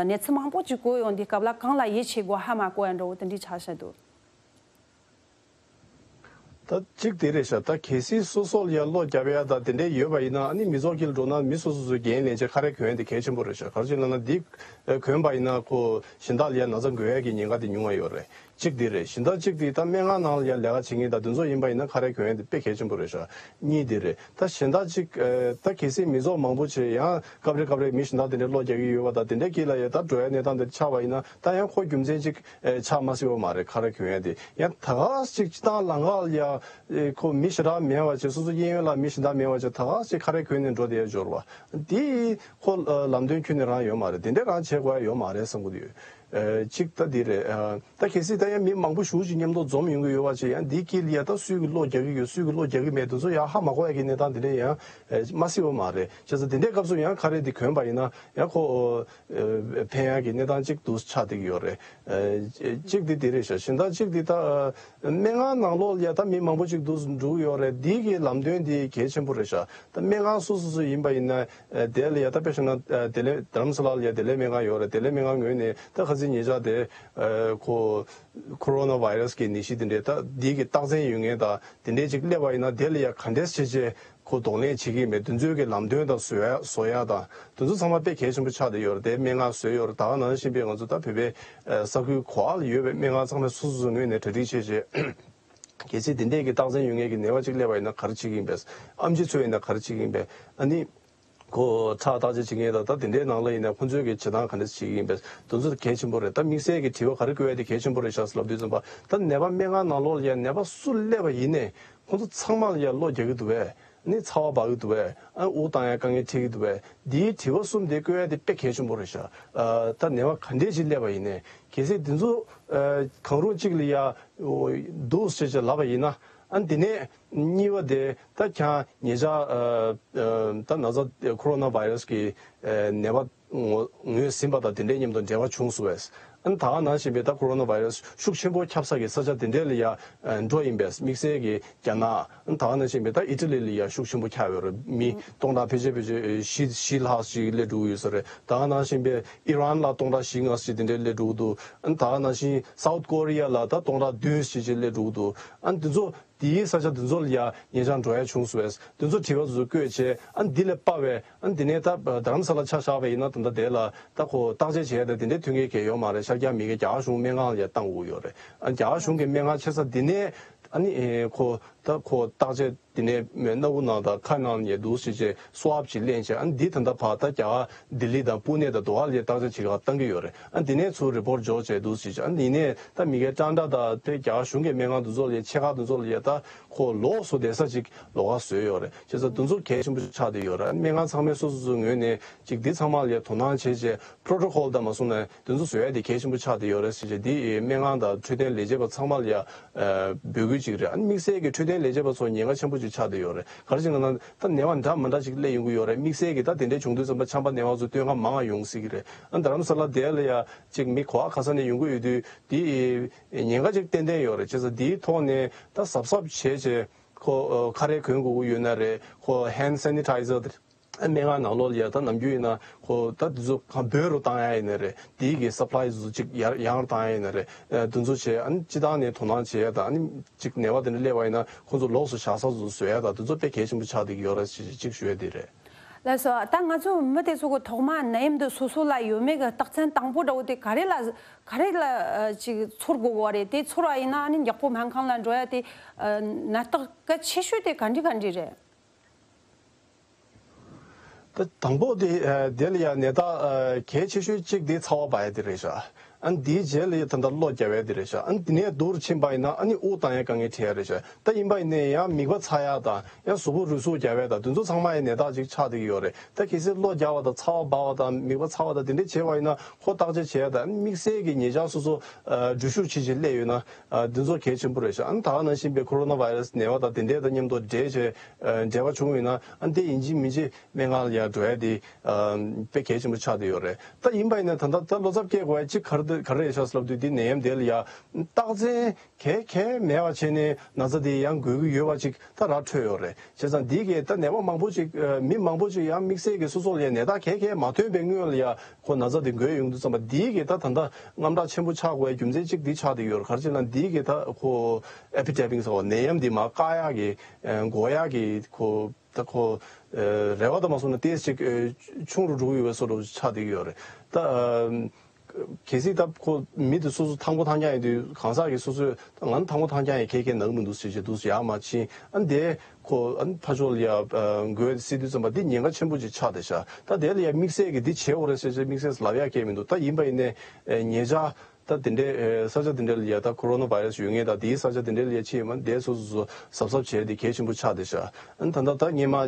གནས་ཚུལ་མང་པོ་ཅིག་གོ་ཡོང་དུས་སྐབས་ལ་གང་ལ་ཡིད་ཆེས་དགོས་ཧ་མ་གོ་ཡ་འདྲ་བོ་དེ་འདྲའི་ཆགས་བཞག་འདུག་ད་གཅིག་དེ་རེད་ཤག་ད་གལ་སྲིད་སོ་སོ་ལ་ཡ་གློ་རྒྱབ་ཡ་ད་དེ་འདྲས་ཡོད་པ་ཡིན་ན་ཨ་ནི་མི་ཚོགས་དཀྱིལ་འགྲོ་ན་མི་སོ་སོ་སོའི་འགན་ལེན་བྱས་ཁ་རས་གོན་ཡ་དེ་གལ་ཆེན་པོ་རེད་ཤག་ག་རེ་བྱས་ན་ན་འདི་གོན་པ་ཡིན་ན་ཁོ་གཞན་དག་ལ་ཡ་ན་ཚ་འགོས་ཡ་གི་ཉེན་ཁ་དེ་ཉུང་བ་ཡོད་རེད། གཅིག་དེ་རེད། གཞན་དག་གཅིག་དེ་ད་སྨན་ཁང་ནང་ལ་ཡ་ལས་ཀ་བྱེད་མཁན་ད་དེ་ཚོ་ཡིན་པ་ཡིན་ན་ཁ་རས་གོན་ཡ་དེ་དཔེ་གལ་ཆེན་པོ་རེད་ཤག་གཉིས་དེ་རེད། ད་གཞན་དག་གཅིག་ད་གལ་སྲིད་མི་ཚོགས་མང་པོ་བྱས་ཡང་སྐབས་རེ་སྐབས་རེ་མི་གཞན་དག་དེ་འདྲས་གློ་རྒྱག་གི་ཡོད་པ་ད་དེ་འདྲས་དཀྱིལ་ལ་ཡ་ད་འགྲོ་ཡ་གནས་སྟངས་དེ་ཆགས་པ་ཡིན་ན་ད་ཡང་ཁོ་རྒྱུ་མཚན་གཅིག་ཨེ་ཆགས་མ་སྲིད་པ་མ་རེད། ཁ་རས་གྱོན་ཡ་དེ་ཡང་ད་ག་ཅིག་སྤྱི་བཏང་ལམ་ཁ་ལ་ཡ་ཨེ་ཁོ་མི་ཞེ་དྲག་མེད་པ་བྱས། སོ་སོ་གཡས་གཡོན་ལ་མི་ཞེ་དྲག་མེད་པ་བྱས་ད་ག་ཅིག་ཁ་རས་གྱོན་ནས་འགྲོ་བསྡད་ཡ་འབྱོར་བ་དེ་ཁོ་ཨ་ལམ་སྟོན་ཁྱོན་ནས་རང་ཡོད་མ་རེད། དེ་འདྲས་རང་བྱེད་དགོས་ཡ་ཡོད་མ་རེད་བསམ་གི་འདུག་ཨེ་གཅིག་ད་འདི་རེད། ཨ་ད་གལ་སྲིད་ད་ཡང་མི་མང་པོ་ཞེ་པོ་ཅིག་མཉམ་དུ་འཛོམས་ཡོང་གི་ཡོད་པ་བྱས་ཡང་འདིའི་དཀྱིལ་ལ་ཡ་ད་སུས་ཀྱི་གློ་རྒྱག་གི་ཡོད་སུས་ཀྱི་གློ་རྒྱག་གི་མེད་དེ་ཚོ་ཡང་ཧ་མ་གོ་ཡ་གི་གནས་སྟངས་དེ་འདྲས་ཡང་ཨེ་མ་སྲིད་པ་མ་རེད། བྱས་ཙང་དེ་འདྲས་སྐབས་སུ་ཡང་ཁ་རས་འདི་གྱོན་པ་ཡིན་ན་ཡང་ཁོ་ཨེ་ཕན་ཡག་གི་གནས་སྟངས་གཅིག་ཏུ་ཆགས་བསྡད་ཀྱི་ཡོད་རེད། ཨེ་གཅིག་དེ་དེ་རེད་ཤག་གཞན་དག་གཅིག་དེ་ད་ཨེ་སྨན་ཁང་ནང་ལོགས་ལ་ཡ་ད་མི་ མང་པོ་ཅིག་འདུག་འགྲོ་གི་ཡོད་རེད། འདི་གི་ལམ་སྟོན་འདི་གལ་ཆེན་པོ་རེད་ཤག་ད་སྨན་ཁང་སོ་སོ་སོ་ཡིན་པ་ཡིན་ན་ཨ་དེ་ལ་ཡ་ད་དཔེ་བཞག་ན་ཨ་བདེ་ལེགས་རྡ་རམ་ས་ལ་ལ་ཡ་བདེ་ལེགས་སྨན་ཁང་ཡོད་རེད། བདེ་ལེགས་སྨན་ཁང་ངོས་ནས་ད་ཁ་སང་ཉེ་ཆར་དེ་ཨ་ཁོ་ཁོ་རོ་ན་བྷའི་རས་ཀྱི་ནད་གཞི་དེ་འདྲའི་ད་འདི་གི་རྟགས་མཚན་ཡོད་མཁན་དང་དེ་འདྲའི་ཅིག་སླེབས་པ་ཡིན་ན་དེ་ལ་ཡ་ག་འདྲས་བྱས་བྱས་ཁོ་གདོང་ལེན་བྱེད་ཀྱི་ཡིན་པས། དེ་ཚོའི་གི་ལམ་སྟོན་དང་བཟོ་ཡ་བཟོ་ཡ་དང་དེ་ཚོ་ཚང་མ་དཔེ་གལ་ཆེན་པོ་ཆགས་བསྡད་ཡོད་རེད། དེ་སྨན་ཁང་བཟོས་ཡོད་རེད། ད་ག་ནང་བཞིན་པའི་ང་ཚོ་ད་བོད་པའི་ཨ་ས་ཁུལ་གོ་བ་ལ་ཡོད་པའི་སྨན་ཁང་ཚང་མས་སོ་སོ་སོའི་ངོས་ནས་གྲ་སྒྲིག་བྱས་བྱས། གལ་སྲིད་དེ་འདྲས་ཀྱི་རྟགས་མཚན་ཡོད་མཁན་གྱི་ནད་པ་གཅིག་སླེབས་པ་ཡིན་ན་ག་རེ་བྱེད་ཀྱི་ཡིན་པས། ཨེམ་ཆི་ཚོས་ཡིན་ན་ག་རེ་བྱེད་ཀྱི་ཡིན་པས། ཨ་ནི། ཁོ་ཁྲག་བརྟག་དཔྱད་བྱེད་མཁན་དང་ད་དེ་འདྲའི་ནང་ལ་ཡིན་ན་ཁོ་ཚོས་ཀྱི་བྱེད་སྟངས་ག་འདྲས་བྱེད་ཀྱི་ཡིན་པས། དེ་ཚོ་གལ་ཆེན་པོ་རེད། ད་དམིགས་བསལ་གྱི་དྲི་བ་ག་རེ་བཀོད་ཡ་དེ་གལ་ཆེན་པོ་རེད་ཤག་ཟེར་ལབ་དུས་ཙམ་པ་ད་ནད་པ་སྨན་ཁང་ནང་ལོགས་ལ་ཡ་ནད་པ་སུ་སླེབས་པ་ཡིན་ནའི་ཁོ་ཚོ་ཚང་མ་ལ་ཡ་གློ་རྒྱག་གི་འདུག་བས། ཨ་ནི་ཚ་བ་འབར་གི་འདུག་བས། ཨ་ནི་དབུགས་བཏང་ཡ་དཀའ་ངལ་འཕྲད་ཀྱི་འདུག་བས། འདིའི་དྲི་བ་གསུམ་དེ་བཀོད་ཡ་དེ་དཔེ་གལ་ཆེན་པོ་རེད་ཤག་ཨ་ད་ནད་པ་ག་འདྲས་ཅིག་སླེབས་པ་ཡིན་ནའི་གལ་སྲིད་དེ་ཚོ་ཨ་གང་རུང་གཅིག་ལ་ཡ་འདུག་ཟེར་བྱས་ལབ་པ་ཡིན་ན། ཨ་ནི་དེ་ནས་གཉིས་པ་དེ་ད་ཁྱང་ཉེ་ཆར་ཨ་ཨ་ད་ན་ཚ་ཁོ་རོ་ན་བྷའི་རས་ཀྱི་ཨ་ནད་པ་ངོ་ངོས་ཟིན་པ་དང་དེ་འདྲའི་མཉམ་དུ་འབྲེལ་བ་བྱུང་སོང་བས། ཨ་ནི་ད་ག་ནང་བཞིན་པའི་ད་ཁོ་རོ་ན་བྷའི་རས་ཤུགས་ཆེན་པོ་ཁྱབ་ས་ཀྱི་ས་ཆ་དེ་འདྲའི་ལ་ཡ་ཨ་འགྲོ་ཡིན་པས། དམིགས་བསལ་གྱི་རྒྱ་ནག་ཨ་ནི་ད་ག་ནང་བཞིན་པའི་ད་ཨི་ཊ་ལི་ལ་ཡ་ཤུགས་ཆེན་པོ་ཁྱབ་ཡོད་རེད། མི་སྟོང་ཕྲག་ཕལ་ཆེར་ཕལ་ཆེར་བཞི་བཞི་ལྷག་ཅིག་སླེབས་འགྲོ་གི་ཡོད་ས་རེད། ད་ག་ནང་བཞིན་པའི་ཨི་རན་ལ་སྟོང་ཕྲག་བཞི་ལྔ་ཅིག་དེ་འདྲའི་སླེབས་འགྲོ་གི་འདུག་ཨ་ནི་ད་ག་ནང་བཞིན་སའུ་ཐི་ཀོ་རི་ཡ་ལ་ད་སྟོང་ཕྲག་བདུན་ཅིག་ཅིག་སླེབས་འགྲོ་གི་འདུག་ཨ་ནི་དེ་ཚོ་དེའི་ས་ཆ་དེ་ཚོ་ལ་ཡ་ཉེ་ཆར་འགྲོ་ཡ་བྱུང་སོང་བས། དེ་ཚོ་དྲི་བ་དེ་ཚོ་བཀོད་བྱས། ཨ་ནི་འདི་ལས་དཔའ་བའི་ཨ་ནི་འདི་ནས་ད་རྡ་རམ་ས་ལ་ཆ་བཞག་པ་ཡིན་ན་ད་ལྟ་དེ་ལ་ད་ཁོ་བརྟག་དཔྱད་བྱས་ཏེ་དེ་འདྲའི་མཐུན་རྐྱེན་གང་ཡོད་མ་རེད། ཤར་རྒྱག་མི་འགའ་རྒྱ་གར་གཞུང་སྨན་ཁང་ལ་ཡ་བཏང་དགོས་ཡོད་རེད། ཨ་རྒྱ་གར་གཞུང་གི་སྨན་ཁང་ཆེ་ས་འདི་ནས་ཨ་ནི་ཨེ་ཁོ་ད་ཁོ་བརྟག་དཔྱད་འདི་ནས་སྣ་བུག་ནང་དང་ཁ་ནང་ལ་ཡ་འདུག་ཟེར་བྱས་སུའབ་ཅིག་ལེན་བྱས། ཨ་ནི་འདི་ད་ལྟ་ཕར་ད་རྒྱ་གར་ལྡི་ལི་དང་པུ་ནེ་དང་དེ་ག་ལ་ཡ་བརྟག་དཔྱད་བྱེད་ག་བཏང་གི་ཡོད་རེད། ཨ་འདི་ནས་ཚུར་རི་པོར་ཊི་འབྱོར་བྱས་འདུག་ཟེར་བྱས། ཨ་འདི་ནས་ད་མི་འགའ་ཊཱན་ཊ་དང་དེ་རྒྱ་གར་གཞུང་གི་སྨན་ཁང་དེ་ཚོ་ལ་ཡ་ཆེ་ཁག་དེ་ཚོ་ལ་ཡ་ད་ཁོ་ལོགས་སུ་བསྡད་ས་ཅིག་ལོགས་ཀ་བཟོས་ཡོད་རེད། བྱས་ཙང་དེ་ཚོ་གལ་ཆེན་པོ་ཆགས་བསྡད་ཡོད་རེད། སྨན་ཁང་ཚང་མའི་སོ་སོ་སོའི་ངོས་ནས་ཅིག་འདི་ཚང་མ་ལ་ཡ་དོ་སྣང་བྱས་བྱས་པོ་རོ་ཊོ་ཀོལ་དང་མ་སོང་ན་དེ་ཚོ་བཟོ་ཡ་དེ་གལ་ཆེན་པོ་ཆགས་བསྡད་ཡོད་རེད་ཟེར་བྱས། འདི་སྨན་ཁང་དང་འཕྲོད་བསྟེན་ལས་བྱེད་པ་ཚང་མ་ལ་ཡ་ཨ་འབོད་སྐུལ་ཅིག་རེད། ཨ་ནི་དམིགས་བསལ་གྱི་འཕྲོད་བསྟེན་ལས་བྱེད་པ་ཚོ་ཉེན་ཁ་ཆེན་པོ་ཅིག་ཆགས་བསྡད་ཡོད་རེད། ག་རེ་ཟེར་ན་ད་ནད་པ་འདྲ་མི་འདྲ་ཅིག་སླེབས་ཡོང་གི་ཡོད་རེད། དམིགས་བསལ་གྱི་ད་དེ་འདྲ་བྱུང་དུས་ཙམ་པ་ཆམ་པ་ནད་པ་ཚོ་སྟོན་ཁ་མང་བ་ཡོང་སྲིད་ཀྱི་རེད། ཨ་རྡ་རམ་ས་ལ་དེ་ལ་ཡ་ཅིག་མི་ག་པར་ག་ས་ནས་ཡོང་གི་ཡོད་དུས་འདི་ཉེན་ཁ་ཅིག་ཏན་ཏན་ཡོད་རེད། བྱས་ཙང་འདིའི་ཐོག་ནས་ད་གཟབ་གཟབ་བྱས་བྱས་ཁོ་ཨ་ཁ་རས་གོན་དགོས་ཀྱི་ཡོད་ན་རེད། ཁོ་ཧེན་ཌི་སེ་ནི་ཊའི་ཛར་དེ་སྨན་ཁང་ནང་ལོགས་ལ་ཡ་ད་ནམ་རྒྱུན་ཡིན་ན་ཁོ་ད་དེ་ཚོ་གང་འབོལ་རུ་བཏང་ཡ་ཡིན་ན་རེད། དེའི་གི་སབ་ལའི་དེ་ཚོ་ཅིག་ཡར་ཡང་བཏང་ཡ་ཡིན་ན་རེད། ཨ་དེ་ཚོ་བྱས། ཨ་ནི་སྤྱི་བཏང་ནས་དོ་སྣང་བྱེད་ཡ་དང་། ཨ་ནི་ཅིག་ནད་པ་དེ་འདྲ་སླེབས་པ་ཡིན་ན་ཁོ་ཚོ་ལོགས་སུ་བཞག་ས་ཚོ་བཟོ་ཡ་དང་། དེ་ཚོ་དཔེ་གལ་ཆེན་པོ་ཆགས་བསྡད་ཀྱི་ཡོད་རེད་ཅེས་ཅིག་ཞུ་ཡ་དེ་རེད། ལགས་སོ། ད་ང་ཚོ་མི་དེ་ཚོ་གི་ཐོག་མ་ནད་ཡམས་འདི་སོ་སོ་ལ་ཡོད་མེད་ཀྱི་རྟགས་མཚན་དང་པོ་འདྲ་བོ་དེ་ག་རེ་ལ་ག་རེ་ལ་ཨ་ཅིག་ཚོར་དགོས་གོ་བ་རེད། དེ་ཚོར་བ་ཡིན་ན་ཨ་ནི་ཡག་པོ་སྨན་ཁང་ལ་འགྲོ་ཡ་དེ་ཨ་ནད་རྟགས་གལ་ཆེ་ཤོས་དེ་ག་འདྲ་ག་འདྲ་རེད། ད་དང་པོ་དེ་ཨ་དེ་ལ་ཡ་ནད་རྟགས་ཨ་གལ་ཆེ་ཤོས་གཅིག་དེ་ཚ་བ་འབར་ཡ་དེ་རེད་ཤག་ཨ་ནི་དེའི་རྗེས་ལ་ཡ་ད་ལྟ་གློ་རྒྱག་ཡ་དེ་རེད་ཤག་ཨ་ནི་དེ་ནས་སྡུག་རུ་ཕྱིན་པ་ཡིན་ན་ཨ་ནི་དབུགས་བཏང་ཡ་དཀའ་ངལ་འཕྲད་ཡ་རེད་ཤག་ད་ཡིན་པ་ཡིན་ནའི་ཡང་མིད་པ་ཚ་ཡ་དང་ཡང་གཟུགས་པོ་རུས་ཟུག་རྒྱག་ཡ་དང་དེ་ཚོ་ཚང་མ་ཡི་ནད་རྟགས་ཅིག་ཆགས་བསྡད་ཀྱི་ཡོད་རེད། ད་གལ་སྲིད་གློ་རྒྱག་པ་དང་ཚ་བ་འབར་བ་དང་མིད་པ་ཚ་བ་དང་དེ་འདྲ་བྱས་པ་ཡིན་ན་ཁོ་བརྟག་དཔྱད་བྱེད་ཡ་དང་། དམིགས་བསལ་གྱི་ཉེ་ཆར་སོ་སོ་ཨ་འགྲུལ་བཞུད་བྱེད་བྱེད་སླེབས་ཡོད་ན་ཨ་འདི་ཚོ་གལ་ཆེན་པོ་རེད་ཤག་ཨ་ནི་ད་ག་ནང་བཞིན་པའི་ཁོ་རོ་ན་བྷའི་རས་ནད་པ་དང་དེ་འདྲས་དང་མཉམ་དུ་འབྲེལ་བྱས་ཨ་འབྲེལ་བ་བྱུང་ཡོད་ན་ཨ་འདི་ཡིན་གཅིག་མིན་གཅིག་སྨན་ཁང་ལ་ཡར་འགྲོ་ཡ་དེ་ཨ་དཔེ་གལ་ཆེན་པོ་ཆགས་བསྡད་ཡོད་རེད། ད་ཡིན་པ་ཡིན་ན་ད་ལྟ་ད་བློ་འཚབ་སྐྱེ་དགོས་ཡ་གཅིག་ག་རེ་ག་རེ་རེད་ཤག་ལབ་དུས། འདི་ནད་ཡམས་དེ་ལ་ཡ་རྟགས་མཚན་གལ་གལ་མེད་པ་བྱས་ནས་ན་ཚ་དེ་ཡང་འགོས་ཀྱི་ཡོད་པ་ཅིག་ད་ར་འཕྲོད་ཡོད་རེད། བྱས་ཙང་འདི་གས་ད་ནད་པ་མང་པོ་ཅིག་ཨ་མི་མང་པོ་ཅིག་ཡང་དམིགས་བསལ་གྱི་སོ་སོ་ལ་ཡ་ནད་རྟགས་གལ་གལ་མ་ཐོན་པའི་སྔོན་ལ་ཡ་ཁོ་ན་ཚ་དེ་འགོས་ཡོང་དུས་ཙམ་པ་འདི་གས་ད་ད་ལྟ་དངངས་སྐྲག་ཆེན་པོ་ཆགས་དགོས་པའི་རྒྱུ་མཚན་གཅིག་འདི་ཆགས་བསྡད་ཡོད་རེད། ག་རེ་བྱས་ན་འདི་གས་ད་ཁོ་ཨེ་པི་ཌེ་མིག་ཟེར་བ་ནད་ཡམས་འདི་མར་བཀག་ཡག་གི་ཨ་འགོག་ཡག་གི་ཁོ་ད་ཁོ་ཨ་རེ་བ་དང་མ་སོང་ན་ཏོག་ཙམ་ཅིག་ཨ་ཆུང་རུ་འགྲོ་གི་ཡོད་པའི་བཟོ་འདྲ་ཆགས་བསྡད་ཀྱི་ཡོད་རེད། ད་ཨ་གལ་སྲིད་ད་ཁོ་མི་དེ་སོ་སོ་ཐང་པོ་ཐང་རྐྱང་ཡིན་དུས་གང་ཟག་གིས་སོ་སོས་ད་ང་ནི་ཐང་པོ་ཐང་རྐྱང་ཡིན། གལ་གལ་ན་གི་མི་འདུག་ཟེར་བྱས་འདུག་ཟེར་ཡག་མ་ཕྱིན། ཨ་འདས་ཁོ་ཨ་ཕར་ཕྱོགས་ལ་ཡ་ཨ་འགོས་སྲིད་དུས་ཙམ་པ་འདི་ཉེན་ཁ་ཆེན་པོ་ཅིག་ཆགས་བསྡད་ཤག་ད་དེ་ལ་ཡ་དམིགས་བསལ་གྱི་འདི་བྱེད་དགོས་རེད་ཟེར་བྱས་དམིགས་བསལ་ལབ་ཡག་གང་ཡང་མི་འདུག་ད་ཡིན་པ་ཡིན་ནའི་ཨ་ཉེ་ཆར་ད་དེ་འདྲའི་ཨ་ས་ཆ་དེ་འདྲ་ལ་ཡ་ད་ཁོ་རོ་ན་བྷའི་རས་ཡོད་མཁན་དང་དེའི་ས་ཆ་དེ་འདྲ་ལ་ཡ་ཕྱིན་ཡོད་མ་འདས་སོ་སོ་སོ་གཟབ་གཟབ་བྱས་ཏེ་གལ་ཆེན་པོ་ཆགས་བསྡད་ཤག་ཨ་ད་ད་ད་སྔོན་མ་ཨ་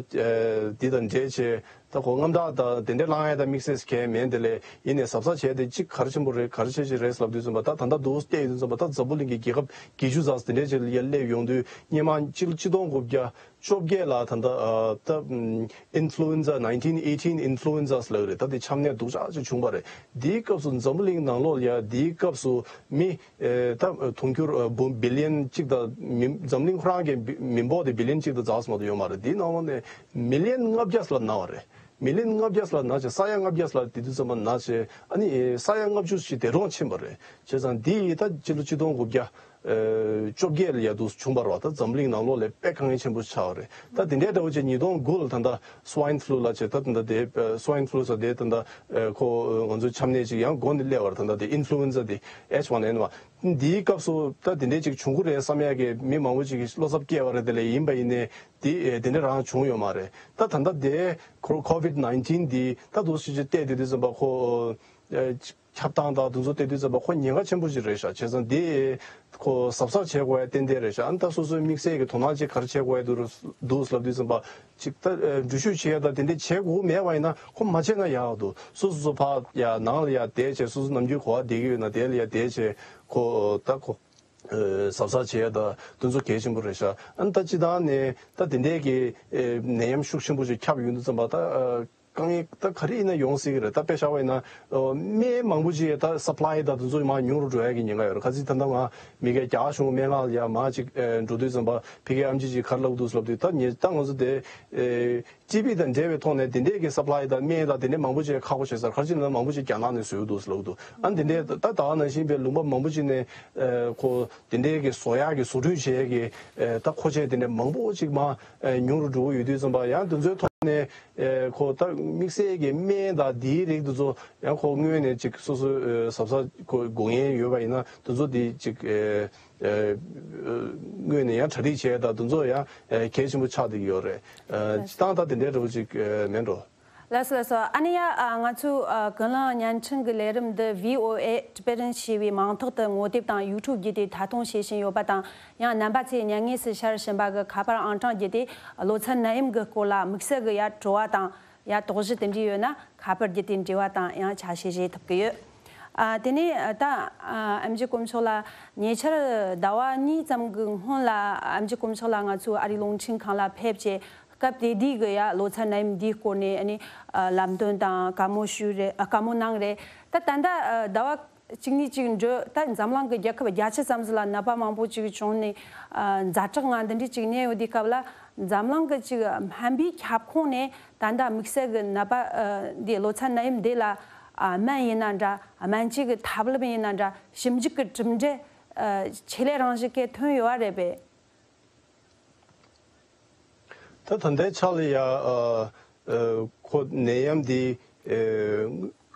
འདི་དང་འབྲེལ་བྱས་ ད་ཁོ་དངངས་སྐྲག་དང་དེ་འདྲའི་ལངས་ཡ་ད་དམིགས་བསལ་གང་ཡང་མེད། དེ་ལས་ཡིན་ནའི་གཟབ་གཟབ་བྱས་ཏེ་གཅིག་ག་རེ་ཆེན་པོ་རེད། ག་རེ་བྱས་ཅིག་རེད་ལབ་དུས་ཙམ་པ། ད་ད་ལྟ་འདུག་བལྟས་ཡོང་དུས་ཙམ་པ། ད་འཛམ་བུ་གླིང་གི་རྒྱལ་ཁབ་བརྒྱད་ཅུ་ཙམ་དེ་འདྲའི་ཅིག་ལ་ཡར་སླེབས་ཡོང་དུས། སྔོན་མ་ཕྱི་ལོ་ཆིག་སྟོང་དགུ་བརྒྱ་བཅོ་བརྒྱད་ལ་ད་ལྟ་ཨ་ད་ཨམ་influenza, nineteen eighteen influenza ལབ་རེད། ད་དེ་ཆམ་ནད་སྡུག་ཅག་ཅིག་བྱུང་བ་རེད། དེའི་སྐབས་སུ་འཛམ་བུ་གླིང་ནང་ལོགས་ལ་ཡ་དེའི་སྐབས་སུ་མི་ཨེ་ད་དུང་ཕྱུར་ཨ་བུ་བི་ལི་ཡན་གཅིག་དང་མི་འཛམ་གླིང་ཁོ་རང་གི་མི་མི་འབོར་དེ་བི་ལི་ཡན་གཅིག་དང་ཙམ་མ་གཏོགས་ཡོད་མ་རེད། དེའི་ནང་ལོགས་ནས་མི་ལི་ཡན་ལྔ་བརྒྱ་ལ་ན་བ་རེད། མི་ལི་ཡན་ལྔ་བརྒྱ་ལ་ན་བྱས། ས་ཡ་ལྔ་བརྒྱ་ལ་དེ་དུས་ཙམ་པ་ན་བྱས། ཨ་ནི་ས་ཡ་ལྔ་བཅུ་ཞིག་དེ་རུ་ཕྱིན་པ་རེད། བྱས་ཙང་འདི་ཡི་ད་ཕྱི་ལོ་ཆིག་སྟོང་དགུ་བརྒྱ་ཨ་བཅོ་བརྒྱད་ལ་ཡ་འདུག་བྱུང་བ་རེད་བ། ད་འཛམ་གླིང་ནང་ལོགས་ལ་དཔེ་དཀའ་ངལ་ཆེན་པོ་ཆགས་པ་རེད། ད་དེ་འདྲའི་འདྲ་བོ་ཅིག་ཉིས་སྟོང་དགུ་ལ་ད་ལྟ་swine flu ལབ་བྱས། ད་ད་ལྟ་དེ་swine flu ཟེར་དེ་ད་ལྟ་ཁོ་ང་ཚོའི་ཆམ་ནད་ཅིག་ཡང་འགོ་ནས་སླེབས་པ་རེད། ད་ལྟ་དེ་influenza དེ་H one N one འདིའི་སྐབས་སུ་ད་དེ་འདྲའི་ཅིག་བྱུང་གི་རེད་བསམ་ཡ་གི་མི་མང་པོ་ཅིག་གིས་བློ་འཚབ་སྐྱེས་པ་རེད། དེ་ལས་ཡིན་པ་ཡིན་ནའི་དེ་དེ་འདྲ་རང་བྱུང་ཡོད་མ་རེད། ད་ད་ལྟ་དེ་ཁོ་COVID nineteen འདི་ད་འདུག་སེ་བལྟས་དེ་དུས་ཙམ་པ་ཁོ་ཨ་ཁྱབ་སྟངས་དང་དེ་ཚོ་བལྟས་དུས་ཙམ་པ་ཁོ་ཉེན་ཁ་ཆེན་པོ་ཞིག་རེད་ཤག་བྱས་ཙང་དེ་ཁོ་གཟབ་གཟབ་བྱེད་དགོས་ཡ་ཏན་ཏན་རེད་ཤག་ཨ་ནི་ད་སོ་སོའི་དམིགས་བསལ་གྱི་དོ་སྣང་ཅིག་ག་རེ་བྱེད་དགོས་ཡ་འདུག་འདུག་ལབ་དུས་ཙམ་པ། ཅིག་ད་ཨ་འགྲུལ་བཞུད་བྱེད་ཡ་ད་དེ་འདྲ་བྱེད་དགོས་མེད་པ་ཡིན་ན་ཁོ་མ་བྱས་ན་ཡག་འདུག་སོ་སོ་སོ་ཕར་ཡ་ནང་ལ་ཡ་བསྡད་བྱས། སོ་སོ་ནམ་རྒྱུན་ག་པར་བསྡད་ཀྱི་ཡོད་ན་དེ་ལ་ཡ་བསྡད་བྱས། ཁོ་ད་ཁོ་ཨ་གཟབ་གཟབ་བྱེད་ཡ་ད་དེ་ཚོ་གལ་ཆེན་པོ་རེད་ཤག་ཨ་ནི་ད་སྤྱིར་བཏང་ནས་ད་དེ་འདྲའི་གི་ཨ་ནད་ཡམས་ཤུགས་ཆེན་པོ་ཞིག་ཁྱབ་ཡོང་དུས་ཙམ་པ། ད་ཨ་དཀའ་ངལ་ད་ག་རེ་ཡིན་ན་ཡོང་སྲིད་ཀྱི་རེད། ད་དཔེ་བཞག་པ་ཡིན་ན་ཨ་སྨན་མང་པོ་ཅིག་ད་supply ད་དེ་ཚོ་མར་ཉུང་རུ་འགྲོ་ཡ་གི་ཉེན་ཁ་ཡོད་རེད། གལ་སྲིད་ད་ལྟ་ང་མི་སྒེར་རྒྱ་གར་གཞུང་སྨན་ཁང་ལ་ཡ་མར་ཅིག་ཨ་འགྲོ་དུས་ཙམ་པ་ཕ་གིའི་ཨེམ་ཆི་ཅིག་ག་རེ་ལབ་འདུག་ལབ་དུས། ད་ངས་ད་ང་ཚོ་དེ་ཨ་ཊི་བི་དང་འབྲེལ་བའི་ཐོག་ནས་དེ་འདྲས་ཀྱི་supply དང་སྨན་དང་དེ་འདྲས་མང་པོ་ཅིག་ཁག་པོ་བྱེད་ས་རེད། ག་རེ་བྱས་ན་མང་པོ་ཅིག་རྒྱ་ནག་ནས་བཟོས་འདུག་ལབ་འདུག་ཨ་དེ་འདྲས་ད་ད་ག་ནང་བཞིན་པའི་ལུང་པ་མང་པོ་ཅིག་ནས་ཨ་ཁོ་དེ་འདྲས་ཀྱི་བཟོ་ཡག་གི་བཟོ་སྐྲུན་བྱེད་ཡག་གི་ཨ་ད་མཁོ་ཆས་དེ་འདྲས་མང་པོ་ཅིག་མར་ཨ་ཉུང་རུ་འགྲོ་གི་ཡོད་དུས་ཙམ་པ། ཡང་དེ་ཚོའི་ཐོག་ནས་ཨ་ཁོ་ད་དམིགས་བསལ་གྱི་སྨན་དང་དེའི་རིགས་དེ་ཚོ་ཡང་ཁོ་སྔོན་ནས་ཅིག་སོ་སོ་ཨ་གཟབ་གཟབ་ཁོ་དགོས་ངེས་ཡོད་པ་ཡིན་ན་དེ་ཚོ་དེ་ཅིག་ཨ། ཨ་སྔོན་ནས་ཡང་གྲ་སྒྲིག་བྱས་དང་དེ་ཚོ་ཡང་ཨ་གལ་ཆེན་པོ་ཆགས་བསྡད་ཀྱི་ཡོད་རེད། ཨ་སྤྱིར་བཏང་ད་དེ་འདྲའི་འདྲ་པོ་ཅིག་ཨ་མེད་འགྲོ། ལགས་སོ་ལགས་སོ། ཨ་ནི་ཡ་ཨ་ང་ཚོའི་ཨ་ཀུན་གླེང་བརྙན་འཕྲིན་གྱི་ལས་རིམ་འདི་བྷི་ཨོ་ཨེ་ཊི་བི་རན་ཞེས་པའི་མིང་ཐོག་ཏུ་ངོ་དེབ་དང་ཡུ་ཊུབ་བརྒྱུད་དེ་ཐད་གཏོང་བྱེད་བཞིན་ཡོད་པ་དང་། ཡང་རྣམ་པ་ཚོས་སྙན་ངོས་སུ་ཤར་བཞིན་པ་གི་ཁ་པར་ཨང་གྲངས་བརྒྱུད་དེ་གློ་ཚད་ནད་ཡམས་ཀྱི་སྐོར་ལ་དམིགས་བསལ་གྱི་ཡ་དྲི་བ་དང་ཡ་དོགས་གཞི་དེ་འདྲ་ཡོད་ན། ཁ་པར་བརྒྱུད་དེ་འབྲེལ་བ་དང་ཡང་ཆ་ཤས་བཞེས་ཐུབ་ཀྱི་ཡོད། ཨ་དེ་ནས་ད་ཨ་ཨེམ་ཆི་དཀོན་མཆོག་ལགས། ཉེ་ཆར་ཟླ་བ་གཉིས་ཙམ་གྱི་སྔོན་ལ་ཨེམ་ཆི་དཀོན་མཆོག་ལགས་ང་ཚོའི་ཨ་རིའི་རླུང་འཕྲིན་ཁང་ལ་ཕེབས་བྱས། སྐབས་དེ་དུས་ཀྱི་ཡ་གློ་ཚད་ནད་ཡམས་འདིའི་སྐོར་ནས་ཨ་ནི་ཨ་ལམ་སྟོན་དང་བཀའ་མོལ་ཞུས་རེད། ཨ་བཀའ་མོལ་གནང་རེད། ད་ད་ལྟ་ཨ་ཟླ་བ་གཅིག་གཉིས་ཅིག་འགྲོ། ད་འཛམ་གླིང་གི་རྒྱལ་ཁབ་བརྒྱད་ཅུ་ཙམ་ཞིག་ལ་ནད་པ་མང་པོ་ཅིག་བྱུང་ནས་ཨ་ཛ་དྲག་ངང་འདི་འདྲ་ཅིག་གནས་ཡོད་དུས་སྐབས་ལ། འཛམ་གླིང་གི་ཅིག་སྨན་པའི་ཁྱབ་ཁོངས་ནས་ད་ལྟ་དམིགས་བསལ་གྱི་ནད་པ་ཨ་འདི་གློ་ཚད་ནད་ཡམས་འདི་ལ་ཨ་སྨན་ཡིན་ན་འདྲ། སྨན་བཅོས་ཀྱི་ཐབས་ལམ་ཡིན་ན་འདྲ། ཞིབ་འཇུག་གི་གྲུབ་འབྲས་ཨ་ཆེད་ལས་རང་བཞིན་གྱི་ཐོན་ཡོད་པ་རེད་པས། ད་ད་ལྟའི་ཆ་ལ་ཡ་ཨ་ཨ་ཁོ་ནད་ཡམས་འདི་ཨ་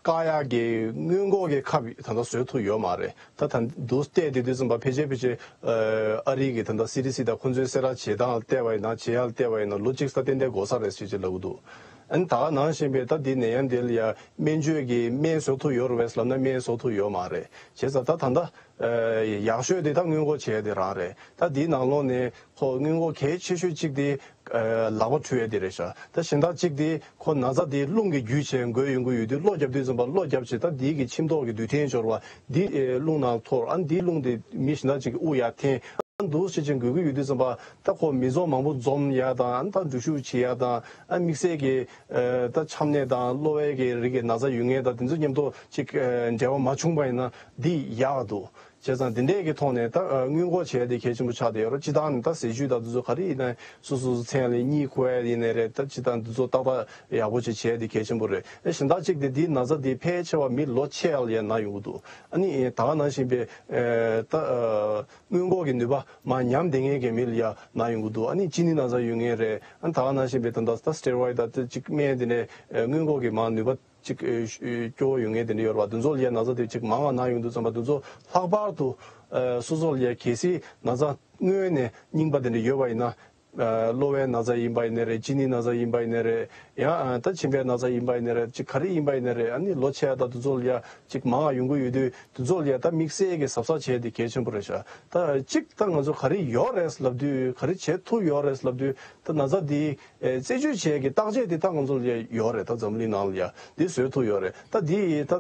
བཀག་ཡག་གི་སྔོན་འགོག་གི་ཁབ་ད་ལྟ་བཟོ་ཐུབ་ཡོད་མ་རེད། ད་ད་འདུག་བལྟས་དེ་དུས་ཙམ་པ་ཕལ་ཆེར་ཕལ་ཆེར་ཨ་ཨ་རི་གི་ད་ལྟ་སི་ཌི་སི་དང་ཁོང་ཚོའི་གསལ་བསྒྲགས་བྱེད་སྟངས་ལ་བལྟས་པ་ཡིན་ན། བྱེད་ཡག་ལ་བལྟས་པ་ཡིན་ན་ལོ་གཅིག་ཙམ་ཏན་ཏན་འགོར་ས་རེད་ཟེར་ཅིག་ལབ་ཀྱི་འདུག་ཨ་ནི་ད་ག་ནང་བཞིན་པའི་ད་འདི་ནད་ཡམས་འདི་ལ་ཡ་སྨན་བཅོས་ཀྱི་སྨན་བཟོ་ཐུབ་ཡོད་རེད་པས་ལབ་ན་སྨན་བཟོ་ཐུབ་ཡོད་མ་རེད། བྱས་ཙང་ད་ད་ལྟ་ཨ་ཡག་ཤོས་དེ་ད་སྔོན་འགོག་བྱས་དེ་རང་རེད། ད་འདིའི་ནང་ལོགས་ནས་ཁོ་སྔོན་འགོག་གལ་ཆེ་ཤོས་གཅིག་དེ་ཨ་ལག་པ་འཁྲུ་ཡས་དེ་རེད་ཤག་ད་གཞན་དག་གཅིག་དེ་ཁོ་ན་ཚ་དེ་རླུང་གིས་བརྒྱུད་བྱས་འགོས་ཡོང་གི་ཡོད་དུས། གློ་བརྒྱབ་དུས་ཙམ་པ་གློ་བརྒྱབ་བྱས་ད་འདིའི་གི་མཆིན་ཐོག་གི་རྡུལ་ཕྲན་འབྱོར་བ་འདི་ཨེ་རླུང་ནང་འཐོར། ཨ་འདིའི་རླུང་དེ་མི་གཞན་དག་ཅིག་གི་དབུགས་ཡར་འཐེན། ཨ་འདུག་སེ་བྱས་འགོས་ཀྱི་ཡོད་དུས་ཙམ་པ་ད་ཁོ་མི་ཚོགས་མང་པོ་འཛོམས་ཡ་དང་། ཨ་ད་འགྲུལ་བཞུད་བྱེད་ཡ་དང་། ཨ་དམིགས་བསལ་གྱི་ཨ་ད་ཆམ་ནད་དང་གློ་བའི་གི་རིགས་ཀྱི་ན་ཚ་ཡོད་མཁན་དང་དེ་ཚོ་མཉམ་དུ་ཅིག་ཨ་འབྲེལ་བ་མ་བྱུང་པ་ཡིན་ན་འདི་ཡག་འདུག་བྱས་ཙང་འདི་འདྲས་ཀྱི་ཐོག་ནས་ད་ཨ་སྔོན་འགོག་བྱས་ཏེ་གལ་ཆེན་པོ་ཆགས་བསྡད་ཡོད་རེད། སྤྱིར་བཏང་ནས་ད་ཟས་བཅུད་དང་དེ་ཚོ་ག་རེ་ཡིན་ན་སོ་སོ་སོ་མཚན་ལ་གཉིད་ཁུག་ཡ་ཡིན་ནའི་རེད། ད་སྤྱིར་བཏང་དེ་ཚོ་ཏག་ཏག་ཡག་པོ་ཅིག་བྱས་ཏེ་གལ་ཆེན་པོ་རེད། ཨེ་གཞན་དག་ཅིག་དེ་འདིའི་ན་ཚ་དེ་ཕལ་ཆེ་བ་མི་ལོ་ཆེ་ཡ་ལ་ཡ་ན་ཡོང་གི་འདུག་ཨ་ནི་ད་ག་ནང་བཞིན་པའི་ཨེ་ད་ཨ་སྔོན་འགོག་གི་ནུས་པ་མར་ཉམས་བསྡད་མཁན་གྱི་མི་ལ་ཡ་ན་ཡོང་གི་འདུག་ཨ་ནི་གཅིན་སྙི་ན་ཚ་ཡོད་མཁན་རེད། ཨ་ནི་ད་ག་ནང་བཞིན་པའི་ད་ད་ད་སི་ཊེ་རོ་ཡིཌ་ད་ཅིག་སྨན་དེ་ནས་ཨེ་སྔོན་འགོག་གི་མར་ནུས་པ་ཅིག་ཨེ་ཨེ་སྐྱོ་བོ་ཡོད་མཁན་དེ་འདྲ་ཡོད་རེད་བ། དེ་ཚོ་ལ་ཡ་ན་ཚ་དེ་ཅིག་མང་བ་ན་ཡོང་དུས་ཙམ་པ་དེ་ཚོ་ལྷག་པར་དུ་ཨེ་སོ་སོ་ལ་ཡ་གལ་སྲིད་ན་ཚ་སྔོན་ནས་རྙིང་པ་དེ་འདྲ་ཡོད་པ་ཡིན་ན། གློ་བའི་ན་ཚ་ཡིན་པ་ཡིན་ནའི་རེད། གཅིན་སྙི་ན་ཚ་ཡིན་པ་ཡིན་ནའི་རེད། ཡང་ད་མཆིན་པའི་ན་ཚ་ཡིན་པ་ཡིན་ནའི་རེད། ཅིག་ག་རེ་ཡིན་པ་ཡིན་ནའི་རེད། ཨ་ནི་ལོ་ཆེ་ཡ་ད་དེ་ཚོ་ལ་ཡ་ཅིག་མང་ང་ཡོང་གི་ཡོད་དུས་དེ་ཚོ་ལ་ཡ་ད་དམིགས་བསལ་གྱི་གཟབ་གཟབ་བྱས་དེ་གལ་ཆེན་པོ་རེད་ཤག་ད་གཅིག་ད་ང་ཚོ་ག་རེ་ཡོད་རེད་ལབ་དུས། ག་རེ་བྱེད་ཐུབ་ཡོད་རེད་ལབ་དུས། ད་ན་ཚ་འདི་རྩད་གཅོད་བྱེད་ཀྱི་བརྟག་དཔྱད་དེ་ད་ང་ཚོ་ལ་ཡ་ཡོད་རེད། ད་འཛམ་གླིང་ནང་ལ་ཡ་འདི་བཟོས་ཐུབ་ཡོད་རེད། ད་འདི་ད་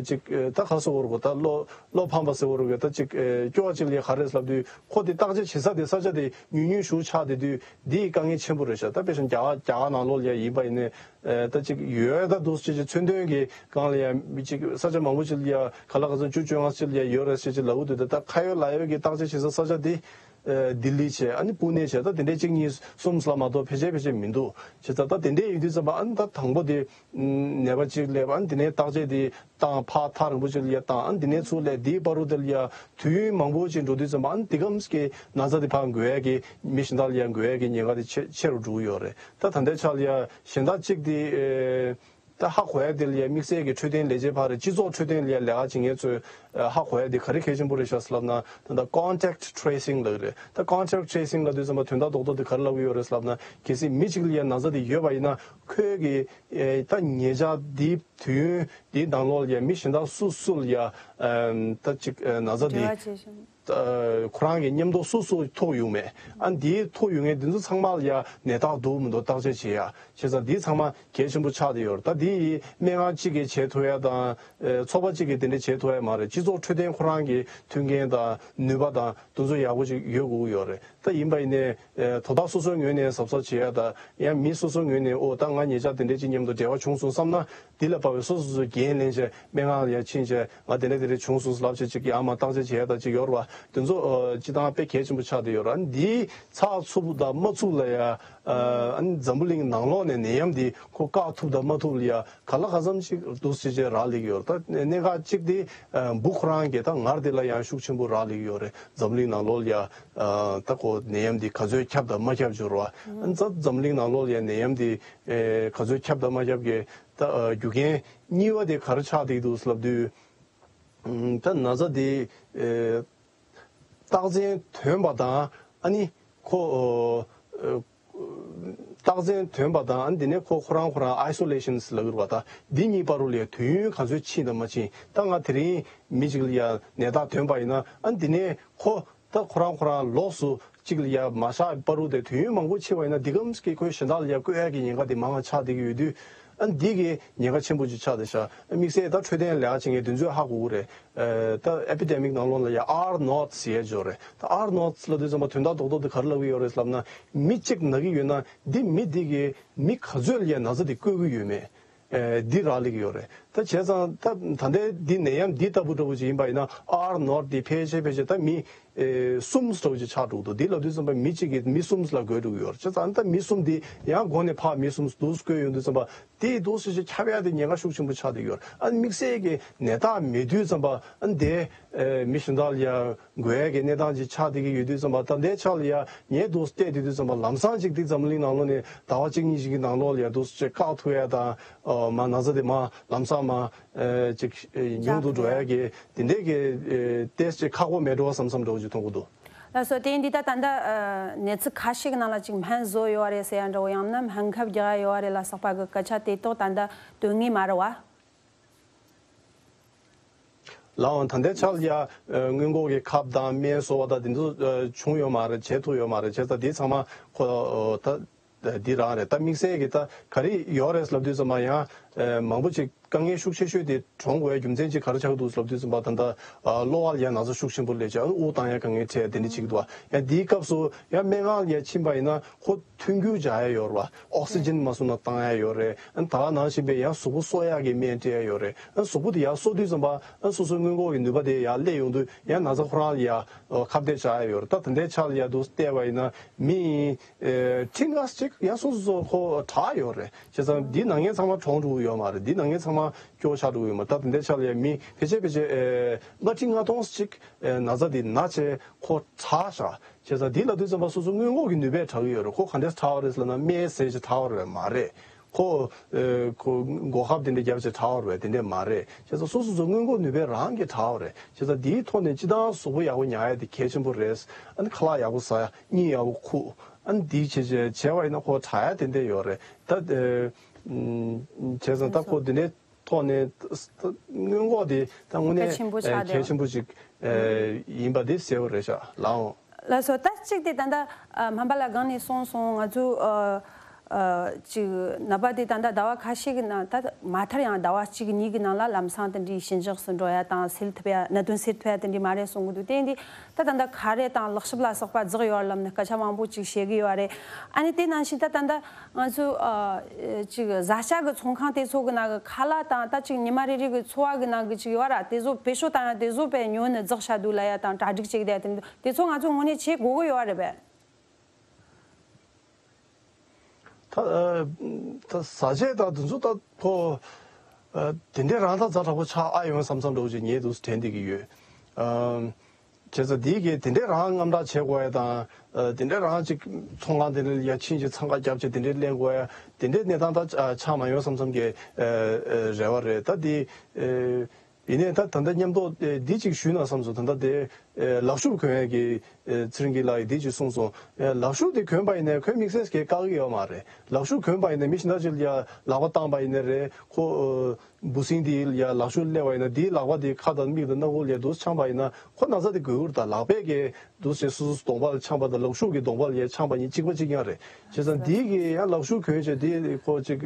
ཅིག་ད་ག་ཟེར་བ་རེད་གོ་ད་གློ་གློ་ཕམ་པ་ཟེར་བ་རེད་གོ་ད་ཅིག་སྐྱོ་བ་ཅིག་ལ་ཡ་ག་རེ་ལབ་དུས། ཁོ་དེ་བརྟག་དཔྱད་བྱེད་ས་དེ་ས་ཆ་དེ་ཉུང་ཉུང་ཞིག་ཆགས་བསྡད་དུས། འདི་དཀའ་ངལ་ཆེན་པོ་རེད་ཤག་ད་དཔེ་བཞིན་རྒྱ་གར་རྒྱ་གར་ནང་ལོགས་ལ་ཡ་ཡིན་པ་ཡིན་ནའི། ཨ་ད་ཅིག་ཡོད་ད་འདུག་ཅེས་ཅིག་མཚོན་དོན་གྱི་སྒང་ལ་ཡ་མི་ཅིག་ས་ཆ་མང་པོ་ཅིག་ལ་ཡ་ག་ལ་ག་ཚོད་བཅུ་བཅོ་ལྔ་ཅིག་ལ་ཡ་ཡོད་རེད་ཟེར་ཅིག་ལབ་ཀྱི་འདུག་ད་ད་ཁ་ཡོད་ལག་ཡོད་ཀྱི་བརྟག་དཔྱད་བྱེད་ས་ས་ཆ་འདི་ཨ་ལྡི་ལི་བྱས། ཨ་ནི་པུ་ནེ་བྱས། ད་དེ་འདྲའི་གཅིག་གཉིས་གསུམ་ལ་མ་གཏོགས་ཕལ་ཆེར་ཕལ་ཆེར་མི་འདུག་བྱས་ཙང་ད་དེ་འདྲའི་ཡིན་དུས་ཙམ་པ། ཨ་ནི་ད་དང་པོ་དེ་ནད་པ་གཅིག་སླེབས། ཨ་ནི་དེ་ནས་བརྟག་དཔྱད་དེ་བཏང་། ཕར་ཐག་རིང་པོ་ཅིག་ལ་ཡ་བཏང་། ཨ་ནི་དེ་ནས་ཚུར་སླེབས། དེའི་བར་དུ་དེ་ལ་ཡ་དུས་ཡུན་མང་པོ་ཅིག་འགྲོ་དུས་ཙམ་པ། ཨ་ནི་དེ་གམ་གྱི་ན་ཚ་དེ་ཕར་འགོས་ཡ་གི་མི་གཞན་དག་ལ་ཡ་འགོས་ཡ་གི་ཉེན་ཁ་དེ་ཆེ་ཆེ་རུ་འགྲོ་གི་ཡོད་རེད། ད་ད་ལྟའི་ཆ་ལ་ཡ་གཞན་དག་གཅིག་དེ་ཨེ་ད་ཧ་གོ་ཡ་དེ་ལ་ཡ་དམིགས་བསལ་གྱི་འཕྲོད་བསྟེན་ལས་བྱེད་ཕར་རེད། སྤྱི་ཚོགས་འཕྲོད་བསྟེན་ལ་ཡ་ལས་ཀ་བྱེད་མཁན་ཚོས་ཨ་ཧ་གོ་ཡ་དེ་ག་རེ་གལ་ཆེན་པོ་རེད་ཤག་ཟེར་ལབ་ན། ད་ད་contact tracing་ལབ་ཀྱི་རེད། ད་contact tracing་ལབ་དུས་ཙམ་པ་དོན་དག་རྡོག་རྡོག་དེ་ག་རེ་ལབ་ཀྱི་ཡོད་རེད་ཟེར་ལབ་ན། གལ་སྲིད་མི་གཅིག་ལ་ཡ་ན་ཚ་དེ་ཡོད་པ་ཡིན་ན། ཁོའི་གི་ཨེ་ད་ཉེ་ཆར་འདི་དུས་ཡུན་འདིའི་ནང་ལོགས་ལ་ཡ་མི་གཞན་དག་སུ་སུ་ལ་ཡ་ཨམ་ད་ཅིག་ཨ་ན་ཚ་འདི་འབྲེལ་བ་བྱེད་བཞིན། ཨ་ཁོ་རང་གི་མཉམ་དུ་སུ་སུ་ཐུག་ཡོང་མེད། ཨ་འདིའི་ཐུག་ཡོང་མཁན་འདི་ཚོ་ཚང་མ་ལ་ཡ་ནད་རྟགས་འདུག་མི་འདུག་བརྟག་དཔྱད་བྱེད་ཡ། བྱས་ཙང་འདི་ཚང་མ་གལ་ཆེན་པོ་ཆགས་བསྡད་ཡོད་རེད། ད་འདི་ཡི་སྨན་ཁང་གཅིག་གིས་བྱེད་ཐུབ་ཡ་དང་། ཨེ་ཚོགས་པ་གཅིག་གིས་དེ་འདྲ་བྱེད་ཐུབ་ཡ་མ་རེད། སྤྱི་ཚོགས་འཕྲོད་བསྟེན་ཁོ་རང་གི་མཐུན་རྐྱེན་དང་ནུས་པ་དང་དེ་ཚོ་ཡག་པོ་ཅིག་ཡོད་དགོས་ཀྱི་ཡོད་རེད། ད་ཡིན་པ་ཡིན་ནའི་ཨེ་དོ་བདག་སོ་སོའི་ངོས་ནས་གཟབ་གཟབ་བྱེད་ཡ་དང་། ཡང་མི་སོ་སོའི་ངོས་ནས་ཨོ་ད་ང་ཉེ་ཆར་དེ་འདྲ་ཅིག་མཉམ་དུ་འབྲེལ་བ་བྱུང་སོང་བསམ་ན། འདི་ལ་དཔག་པའི་སོ་སོ་སོས་འགན་ལེན་བྱས་སྨན་ཁང་ལ་ཡ་ཕྱིན་བྱས། ང་དེ་འདྲ་དེ་འདྲ་བྱུང་སོང་ལབ་བྱས་ཅིག་ཡང་མ་བརྟག་དཔྱད་བྱེད་ཡ་ད་ཅིག་ཡོད་རེད་བ། དེ་ཚོ་ཨོ་སྤྱི་བཏང་དཔེ་གལ་ཆེན་པོ་ཆགས་བསྡད་ཡོད་རེད། འདི་ཚགས་ཚུད་དང་མ་ཚུད་ལ་ཡ། ཨ་ནི་འཛམ་བུ་གླིང་ནང་ལོགས་ནས་ནད་ཡམས་འདི་ཁོ་བཀག་ཐུབ་དང་མ་ཐུབ་ལ་ཡ་ག་ལ་ག་ཙམ་ཅིག་འདུག་སེ་བྱས་རག་ལས་ཀྱི་ཡོད་རེད། ད་གནད་འགག་གཅིག་དེ་ཨ་འབུ་ཁོ་རང་གིས་ད་ངར་དེ་ལ་ཡང་ཤུགས་ཆེན་པོ་རག་ལས་ཀྱི་ཡོད་རེད། འཛམ་གླིང་ནང་ལོགས་ལ་ཡ་ཨ་ད་ཁོ་ནད་ཡམས་འདི་ག་ཚོད་ཁྱབ་དང་མ་ཁྱབ་ཅིག་ཡོད་རེད་བ། ཨ་ནི་ད་འཛམ་གླིང་ནང་ལོགས་ལ་ཡ་ནད་ཡམས་འདི་ཨེ་ག་ཚོད་ཁྱབ་དང་མ་ཁྱབ་ཀྱི་ད་ཨ་རྒྱུ་རྐྱེན་གཉིས་པ་དེ་ག་རེ་ཆགས་བསྡད་འདུག་ལབ་དུས། ཨ་ད་ན་ཚ་དེ་ཨེ་རྟགས་མཚན་ཐོན་པ་དང་། ཨ་ནི་ཁོ་ཨོ་ཨོ་རྟགས་མཚན་ཐོན་པ་དང་། ཨ་ནི་དེ་ནས་ཁོ་ཁོ་རང་ཁོ་རང་ཨའི་སོ་ལེ་ཤན་ལབ་ཀྱི་རེད་བ། ད་འདི་གཉིས་བར་དུ་ལ་ཡ་དུས་ཡུན་ག་ཚོད་ཕྱིན་དང་མ་ཕྱིན། ད་ང་དེ་རིང་མི་གཅིག་ལ་ཡ་ནད་རྟགས་ཐོན་པ་ཡིན་ན། ཨ་ནི་དེ་ནས་ཁོ་ད་ཁོ་རང་ཁོ་རང་ལོགས་སུ་གཅིག་ལ་ཡ་མ་བཞག་བར་དུ་དེ་དུས་ཡུན་མང་པོ་ཕྱིན་པ་ཡིན་ན། འདི་གམ་གྱིས་ཁོས་གཞན་དག་ལ་ཡ་བཀོད་ཡ་གི་ཉེན་ཁ་དེ་མང་ང་ཆགས་བསྡད་ཀྱི་ཡོད་དུས། ཨ་ནི་འདི་གི་ཉེན་ཁ་ཆེན་པོ་ཅིག་ཆགས་བསྡད་ཤག་དམིགས་བསལ་ད་འཕྲོད་བསྟེན་ལས་ཀ་བྱེད་མཁན་དེ་ཚོས་ཧ་གོ་གི་རེད། ཨ་ད་ཨེ་པི་ཌེ་མིག་ནང་ལོགས་ལ་ཡ་ཨར་ནོཊ་ཟེར་ཡ་ཅིག་ཡོད་རེད། ད་ཨར་ནོཊ་ལབ་དུས་ཙམ་པ་དོན་དག་རྡོག་རྡོག་དེ་ག་རེ་ལབ་ཀྱི་ཡོད་རེད་ལབ་ན། མི་གཅིག་ན་གི་ཡོད་ན་འདི་མི་འདི་གིས་མི་ག་ཚོད་ལ་ཡ་ན་ཚ་དེ་བཀོལ་གྱི་ཡོད་མེད། ཨེ་འདི་རག་ལས་ཀྱི་ཡོད་རེད། ད་བྱས་ཙང་ད་ད་ལྟའི་འདི་ནད་ཡམས་འདི་ལྟ་བུ་འདྲ་བོ་ཅིག་ཡིན་པ་ཡིན་ན། ཨར་ནོཊ་འདི་ཕལ་ཆེར་ཕལ་ཆེར་ད་མི་ཨེ་གསུམ་འདྲ་བོ་ཅིག་ཆགས་འགྲོ་གི་འདུག་འདི་ལབ་དུས་ཙམ་པ་མི་གཅིག་གིས་མི་གསུམ་ལ་འགོས་འགྲོ་གི་ཡོད་རེད། བྱས་ཙང་ད་མི་གསུམ་འདི་ཡང་མགོ་ནས་ཕར་མི་གསུམ་འདུག་སེ་བཀོལ་ཡོང་དུས་ཙམ་པ། དེ་འདུག་སེ་ཅིག་ཁྱབ་ཡ་དེ་ཉེན་ཁ་ཤུགས་ཆེན་པོ་ཆགས་བསྡད་ཡོད། ཨ་ནི་དམིགས་བསལ་གྱི་ནད་རྟགས་མེད་དུས་ཙམ་པ། ཨ་ནི་དེ་ཨེ་མི་གཞན་དག་ལ་ཡ་འགོས་ཡ་གི་གནས་སྟངས་ཅིག་ཆགས་བསྡད་ཀྱི་ཡོད་དུས་ཙམ་པ། ད་ལྟའི་ཆ་ལ་ཡ་ངས་འདུག་སེ་བལྟས་བསྡད་དུས་ཙམ་པ། ལམ་སང་ཅིག་འདི་འཛམ་གླིང་ནང་ལོགས་ནས་ཟླ་བ་གཅིག་གཉིས་ཤིག་གི་ནང་ལོགས་ལ་ཡ་འདུག་སེ་ཅིག་བཀག་ཐུབ་ཡ་དང་། ཨོ་མ་ན་ཚ་དེ་མ་ལམ་སང་མ་ཨེ་ཅིག་ཨེ་ཉུང་དུ་འགྲོ་ཡ་གི་དེ་འདྲས་ཀྱི་ཨེ་ཏོག་ཙམ་ཅིག་ཁག་པོ་མེད་འགྲོ་བསམ་བསམ་འདྲ་བོ་ཅིག་མཐོང་གི་འདུག་ལགས་སོ། དེ་འདི་ད་ད་ལྟ་ཨ་གནས་ཚུལ་ཁ་ཤས་ཀྱི་ནང་ལ་ཅིག་སྨན་བཟོ་ཡོད་རེད་ཟེར་ཡ་འདྲ་བོ། ཡང་ན་སྨན་ཁབ་རྒྱག་ཡ་ཡོད་རེད་ལ་སོགས་པ་གི་སྐད་ཆ་དེ་ཏོག་ད་ལྟ་དོན་ངེས་མ་རེད་བ། ལགས་འོང་། ད་ལྟའི་ཆར་ཡ་ཨ་སྔོན་འགོག་གི་ཁབ་དང་སྨན་བཟོ་བ་དང་དེ་ཚོ་ཨ་བྱུང་ཡོད་མ་རེད། བྱེད་ཐུབ་ཡོད་མ་རེད། བྱས་ཙང་དེ་ཚང་མ་ཁོ་ཨ་ད་འདི་རང་རེད། ད་དམིགས་བསལ་གྱི་ད་ག་རེ་ཡོད་རེད་ལབ་དུས་ཙམ་པ། ཡང་ཨ་མང་པོ་ཅིག་དཀའ་ངལ་ཤུགས་ཆེ་ཤོས་དེ་གྲོངས་དགོས་པའི་རྒྱུ་མཚན་ཅིག་ག་རེ་ཆགས་ཀྱི་འདུག་ལབ་དུས་ཙམ་པ། ད་ལྟ་ཨ་གློ་བ་ལ་ཡ་ན་ཚ་ཤུགས་ཆེན་པོ་སླེབས་བྱས། ཨ་ནི་དབུགས་བཏང་ཡ་དཀའ་ངལ་འཕྲད་དེ་འདྲ་ཅིག་འདུག་བ། ཡང་འདིའི་སྐབས་སུ་ཡང་སྨན་ཁང་ལ་ཡ་ཕྱིན་པ་ཡིན་ན་ཁོ་ཐོན་རྒྱུ་བྱ་ཡ་ཡོད་རེད་བ། ཨོག་སི་ཇན་མ་སོང་ན་བཏང་ཡ་ཡོད་རེད། ཨ་ནི་ད་ག་ནང་བཞིན་པའི་ཡང་གཟུགས་པོ་གསོ་ཡ་གི་སྨན་སྤྲད་ཡ་ཡོད་རེད། ཨ་ནི་གཟུགས་པོ་དེ་ཡར་གསོ་དུས་ཙམ་པ། ཨ་ནི་སོ་སོའི་སྔོན་འགོག་གི་ནུས་པ་དེ་ཡར་སླེབས་ཡོང་དུས་ཡང་ན་ཚ་ཁོ་རང་ལ་ཡ་ཨ་ཁ་གཏད་བྱ་ཡ་ཡོད་རེད། ད་ད་ལྟའི་ཆ་ལ་ཡ་འདུག་བལྟས་པ་ཡིན་ན་མི་ཨེ་ཁྲི་ལྔ་ཅིག་ཡང་སོ་སོ་སོ་ཁོ་དྲག་ཡོད་རེད། བྱས་ཙང་འདི་ན་མཁན་ཚང་མ་གྲོངས་འགྲོ་གི་ཡོད་མ་རེད། འདི་ན་མཁན་ཚང་མ་སྐྱོ་ཆགས་འགྲོ་གི་ཡོད་མ་རེད། ད་དེ་འདྲའི་ཆ་ལ་ཡ་མི་ཕལ་ཆེར་ཕལ་ཆེར་ཨེ་ལྔ་ཁྲི་ལྔ་སྟོང་ཅིག་ཨེ་ན་ཚ་འདི་ན་བྱས་ཁོ་དྲག་ཤག་བྱས་ཙང་འདི་ལབ་དུས་ཙམ་པ་སོ་སོ་སྔོན་འགོག་གི་ནུས་པས་དྲག་གི་ཡོད་རེད། ཁོ་ག་འདྲས་དྲག་པ་རེད་ཟེར་ན་སྨན་ཟས་ཅིག་དྲག་པ་རེད་མ་རེད། ཁོ་ཨ་ཁོ་འགོག་ཁབ་དེ་འདྲ་བརྒྱབ་བྱས་དྲག་པ་རེད་པས། དེ་འདྲ་མ་རེད། བྱས་ཙང་སོ་སོ་ཚོ་སྔོན་འགོག་ནུས་པ་རང་གིས་དྲག་པ་རེད། བྱས་ཙང་དེའི་ཐོག་ནས་སྤྱིར་བཏང་གཟུགས་པོ་ཡག་པོ་ཉར་ཡ་དེ་གལ་ཆེན་པོ་རེད། ཨ་ནི་ཁ་ལག་ཡག་པོ་ཟ་ཡ། གཉིད་ཡག་པོ་ཁུག་ཨ་ནི་དེ་བྱས་བྱས་བྱས་པ་ཡིན་ན་ཁོ་དྲག་ཡ་ཏན་ཏན་ཡོད་རེད། ད་ཨ་བྱས་ཙང་ད་ཁོ་དེ་འདྲའི་ཐོག་ནས་ད་སྔོན་འགོག་དེ་ད་དངོས་གནས་གལ་ཆེན་པོ་ཆགས་བསྡད་ཡོད། གལ་ཆེན་པོ་ཅིག་ཨ་ཡིན་པ་དེ་གསལ་པོ་རེད་ཤག་ལགས་འོང་། ལགས་སོ། ད་གཅིག་དེ་ད་ལྟ་ཨ་སྨན་པ་ལགས་སྒང་ནས་གསུངས་སོང་། ང་ཚོ་ཨ་ཨ་ཅིག་ནད་པ་དེ་ད་ལྟ་ཟླ་བ་ཁ་ཤས་ཀྱི་ནང་། ད་མ་མཐར་ཡང་ཟླ་བ་གཅིག་གཉིས་ཀྱི་ནང་ལ་ལམ་སང་དེ་འདྲའི་ཞི་འཇགས་སུ་འགྲོ་ཡ་དང་སེལ་ཐུབ་ཡ། གནད་དོན་སེལ་ཐུབ་ཡ་དེ་འདྲའི་མ་རེད་གསུང་གི་འདུག་དེ་འདི་ད་ད་ལྟ་ཁ་རས་དང་ལག་ཕྱིས་ལ་སོགས་པ་རྫོགས་ཡོད་ལབ་ནས་སྐད་ཆ་མང་པོ་ཅིག་བཤད་གི་ཡོད་རེད། ཨ་ནི་དེ་ནང་བཞིན་ད་ད་ལྟ་ང་ཚོ་ཨ་ཅིག་བཟའ་བཅའ་གི་ཚོང་ཁང་དེ་ཚོ་གི་ནང་གི་ཁ་ལག་དང་། ད་ཅིག་ཉི་མ་རེ་རེ་གི་འཚོ་བ་གི་ནང་གི་ཅིག་ཡོད་ར། དེ་ཚོ་བེད་སྤྱོད་བཏང་ཡ་དེ་ཚོ་དཔེ་ཉོ་ནས་རྫོགས་བཞག་འདུག་ལབ་ཡ་དང་གྲ་སྒྲིག་བྱེད་ཀྱི་བསྡད་དེ་འདུག་དེ་ཚོ་ང་ཚོ་དངོས་གནས་བྱེད་དགོས་ཀྱི་ཡོད་རེད་པས། ད་ཨ་ད་བཟའ་ཆས་དང་དེ་ཚོ་ད་ཁོ་ཨ་དེ་འདྲའི་རང་ད་ཛ་དྲག་པོ་ཆགས་ཨ་ཡོང་བསམ་བསམ་འདྲ་བོ་ཅིག་ངས་འདུག་དྲན་བསྡད་ཀྱི་ཡོད། ཨ་བྱས་ཙང་དེའི་གི་དེ་འདྲའི་རང་དངངས་སྐྲག་བྱེད་དགོས་ཡ་དང་། ཨ་དེ་འདྲའི་རང་ཅིག་ཚོང་ཁང་དེ་འདྲ་ལ་ཡ་ཕྱིན་ཅིག་འཚང་ཁ་བརྒྱབ་བྱས་དེ་འདྲའི་ལེན་དགོས་ཡ། དེ་འདྲའི་གནས་སྟངས་ད་ཨ་ཆགས་མ་ཡོང་བསམ་བསམ་གི་ཨ་ཨ་རེ་བ་རེད། ད་དེ་ཨ་ཡིན་ནའི་ད་ད་ལྟ་མཉམ་དུ་ཨ་འདི་ཅིག་ཞུས་ན་བསམ་སོང་། ད་ལྟ་དེ་ཨ་ལག་ཤུབས་གོན་ཡ་གི་ཨ་ཚེ་རིང་སྐྱིད་ལགས་ཀྱིས་འདི་ཅིག་གསུངས་སོང་། ཨ་ལག་ཤུབས་དེ་གོན་པ་ཡིན་ནའི་ཁོའི་དམིགས་བསལ་གྱི་བཀག་གི་ཡོད་མ་རེད། ལག་ཤུབས་གོན་པ་ཡིན་ནའི་མི་གཞན་དག་ཅིག་ལ་ཡ་ལག་པ་བཏང་པ་ཡིན་ནའི་རེད། ཁོ་ཨ་འབུ་སྲིན་དེ་ལ་ཡ་ལག་ཤུབས་སླེབས་པ་ཡིན་ན་དེའི་ལག་པ་དེ་ཁ་དང་མིག་དང་སྣ་ཁུག་ལ་ཡ་འདུག་འཆང་པ་ཡིན་ན་ཁོ་ན་ཚ་དེ་འགོས་ཀྱི་རེད། ད་ལག་པས་ཀྱི་འདུག་སེ་སོ་སོ་གདོང་པ་ལ་འཆང་པ་དང་ལག་ཤུབས་ཀྱི་གདོང་པ་ལ་ཡ་འཆང་པ་གཉིས་གཅིག་པ་གཅིག་རྐྱང་རེད། བྱས་ཙང་འདི་གི་ཡང་ལག་ཤུབས་གོན་བྱས་འདི་ཁོ་གཅིག་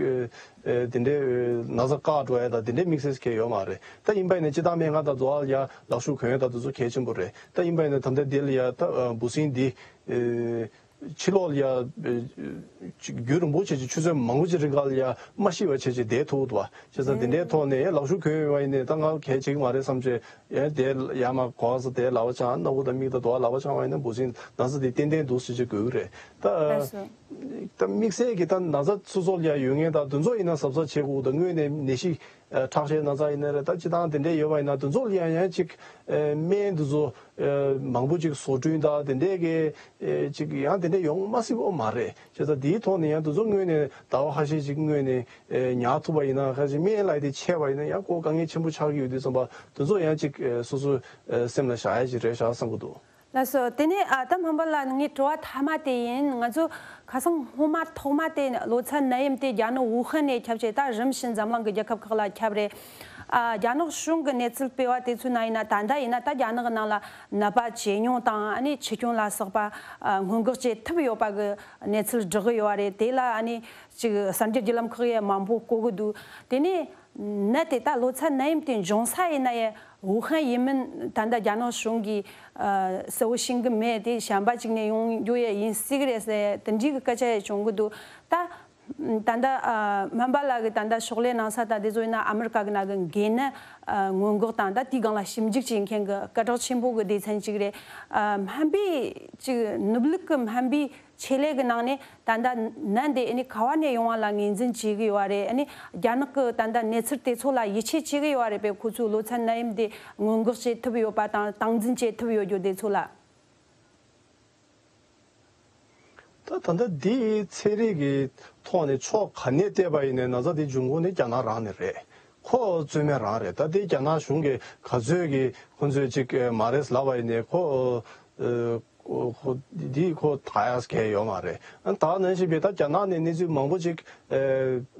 ཨེ་དེ་འདྲའི་ན་ཚ་བཀག་འགྲོ་ཡ་དང་དེ་འདྲའི་དམིགས་བསལ་གང་ཡང་ཡོད་མ་རེད། ད་ཡིན་པ་ཡིན་ན་སྤྱིར་བཏང་སྨན་ཁང་དང་འགྲོ་བ་ལ་ཡ་ལག་ཤུབས་གོན་ཡ་དང་དེ་ཚོ་གལ་ཆེན་པོ་རེད། ད་ཡིན་པ་ཡིན་ན་ད་ལྟ་འདི་ལ་ཡ་ད་འབུ་སྲིན་འདི་ཨེ་ཕྱི་ལོགས་ལ་ཡ་ཨེ་ཅིག་རྒྱུན་རིང་པོ་བྱས་ཀྱི་ཆུ་ཚོད་མང་པོ་ཅིག་རིང་ག་ལ་ཡ་མ་ཤི་བ་བྱས་ཀྱི་བསྡད་ཐུབ་འདུག་བ། བྱས་ཙང་དེ་འདྲའི་ཐོག་ནས་ཡ་ལག་ཤུབས་གོན་ཡོད་པ་ཡིན་ནའི་ད་ང་གལ་ཆེ་གི་མ་རེད་བསམ་བྱས། ཡང་དེ་ཡར་མར་གོ་ས་དེ་ལག་པ་འཆང་། སྣ་ཁུག་དང་མིག་དང་དོ་བ་ལག་པ་འཆང་བ་ཡིན་ན་འབུ་སྲིན་ན་ཚ་དེ་ཏན་ཏན་འདུག་ཟེར་གྱི་དགོས་ཀྱི་རེད། ད་ལགས་སོ། ད་དམིགས་བསལ་གྱི་ད་ན་ཚ་སོ་སོ་ལ་ཡང་ཡོད་མཁན་དང་དེ་ཚོ་ཡིན་ན་གཟབ་གཟབ་བྱེད་དགོས་དང་། དངོས་གནས་ནད་གཞི་ཁྲག་ཤེད་ན་ཚ་ཡིན་ན་རེད། ད་སྤྱིར་བཏང་དེ་འདྲས་ཡོད་པ་ཡིན་ན་དེ་ཚོ་ལ་ཡང་ཡང་ཅིག་སྨན་དེ་ཚོ་མང་པོ་ཅིག་བཟོ་སྐྲུན་དང་དེ་འདྲས་ཀྱི་ཅིག་ཡང་དེ་འདྲས་ཡོང་མ་སྲིད་པ་མ་རེད། བྱས་ཙང་དེའི་ཐོག་ནས་ཡང་དེ་ཚོ་དངོས་གནས་ཟླ་བ་ཁ་ཤས་ཅིག་སྔོན་ནས་ཨེ་ཉར་ཐུབ་པ་ཡིན་ན། ཁ་ཅིག་སྨན་ལ་དེ་ཆད་པ་ཡིན་ན་ཡང་ཁོ་དཀའ་ངལ་ཆེན་པོ་ཆགས་ཀྱི་ཡོད་དུས་ཙམ་པ་དེ་ཚོ་ཡང་ཅིག་ཨེ་སོ་སོའི་ཨེ་སེམས་ལ་བཞག་ཡ་ཅིག་རེད་ཤག་བསམ་གྱི་འདུག། ལགས་སོ། དེ་ནས་ཨ་ད་སྨན་པ་ལགས་ངའི་དྲི་བ་མཐའ་མ་དེ་ཡིན། ང་ཚོ་ཁ་སང་སྔོན་མ་ཐོག་མ་དེ་ལོ་ཚད་ནད་ཡམས་དེ་རྒྱ་ནག་ཝུ་ཧན་ནས་ཁྱབ་བྱས་ད་རིམ་བཞིན་འཛམ་གླིང་གི་རྒྱལ་ཁབ་ཁག་ལ་ཁྱབ་རེད། ཨ་རྒྱ་ནག་གཞུང་གི་གནས་ཚུལ་སྤེལ་བ་དེ་ཚོའི་ནང་ཡིན་ན། ད་ལྟ་ཡིན་ན་ད་རྒྱ་ནག་གི་ནང་ལ་ནད་པ་ཇེ་ཉུང་དང་ཨ་ནི་འཆི་སྐྱོན་ལ་སོགས་པ་ཨ་སྔོན་འགོག་བྱེད་ཐུབ་ཡོད་པ་གི་གནས་ཚུལ་བསྒྲགས་ཀྱི་ཡོད་རེད། དེ་ལ་ཨ་ནི་ཅིག་གསར་འགྱུར་བརྒྱུད་ལམ་ཁག་ཡང་མང་པོ་བཀོད་ཀྱི་འདུག། དེ་ནས་ནད་དེ་ད་ལོ་ཚད་ནད་ཡམས་དེ་འབྱུང་ས་ཡིན་ན་ཡང་ཝུ་ཧན་ཡིན་མིན་ད་ལྟ་རྒྱ་ནག་གཞུང་གིས་ཨ་གསལ་བོ་ཤེས་ཀྱི་མེད། དེ་གཞན་པ་ཅིག་ནས་ཡོང་རྒྱུ་ཡང་ཡིན་སྲིད་ཀྱི་རེད་ཟེར་དེ་འདྲའི་གི་སྐད་ཆ་ཡང་བྱུང་གི་འདུག། ད་ད་ལྟ་ཨ་སྨན་པ་ལགས་ཀྱིས་ད་ལྟ་ཕྱག་ལས་གནང་ས་དང་དེ་ཚོ་ཡིན་ན་ཨ་མི་རི་ཀ་གི་ནང་གི་འགོས་ནད་ཨ་སྔོན་འགོག་དང་ད་དེའི་སྒང་ལ་ཞིབ་འཇུག་བྱེད་མཁན་གྱི་སྐད་གྲགས་ཆེན་པོ་གི་སྡེ་ཚན་ཅིག་རེད། ཨ་སྨན་པའི་ཅིག་ནུབ་ལུགས་ཀྱི་སྨན་པའི་ཆེད་ལས་ཀྱི་ནང་ནས་ད་ལྟ་ནད་འདི་ཨ་ནི་ག་བ་ནས་ཡོང་བ་ལ་ངོས་འཛིན་བྱེད་ཀྱི་ཡོད་རེད། ཨ་ནི་རྒྱ་ནག་གི་ད་ལྟ་གནས་ཚུལ་དེ་ཚོ་ལ་ཡིད་ཆེས་བྱེད་ཀྱི་ཡོད་རེད་པས། ཁོ་ཚོས་ལོ་ཚད་ནད་ཡམས་འདི་སྔོན་འགོག་བྱེད་ཐུབ་ཡོད་པ་དང་སྟངས་འཛིན་བྱེད་ཐུབ་ཡོད་རྒྱུ་དེ་ཚོ་ལ། ད་ད་ལྟ་འདི་ཚན་རིག་གི་ཐོག་ནས་ཕྱོགས་ག་ནས་བལྟས་པ་ཡིན་ནའི་ན་ཚ་འདི་འབྱུང་ཁུངས་ནི་རྒྱ་ནག་རང་ནས་རེད། ཁོ་རྩོད་མེད་རང་རེད། ད་འདི་རྒྱ་ནག་གཞུང་གིས་ག་ཚོད་ཀྱིས་ཁོ་ཚོས་ཅིག་མ་རེད་ལབ་པ་ཡིན་ནའི་ཁོ་ཨ་ཁོ་ཁོ་འདི་ཁོ་ད་ཡག་གལ་ཡོད་མ་རེད། ཨ་ད་ནང་བཞིན་པའི་ད་རྒྱ་ནག་ནས་གནས་ཚུལ་མང་པོ་ཅིག་ཨ་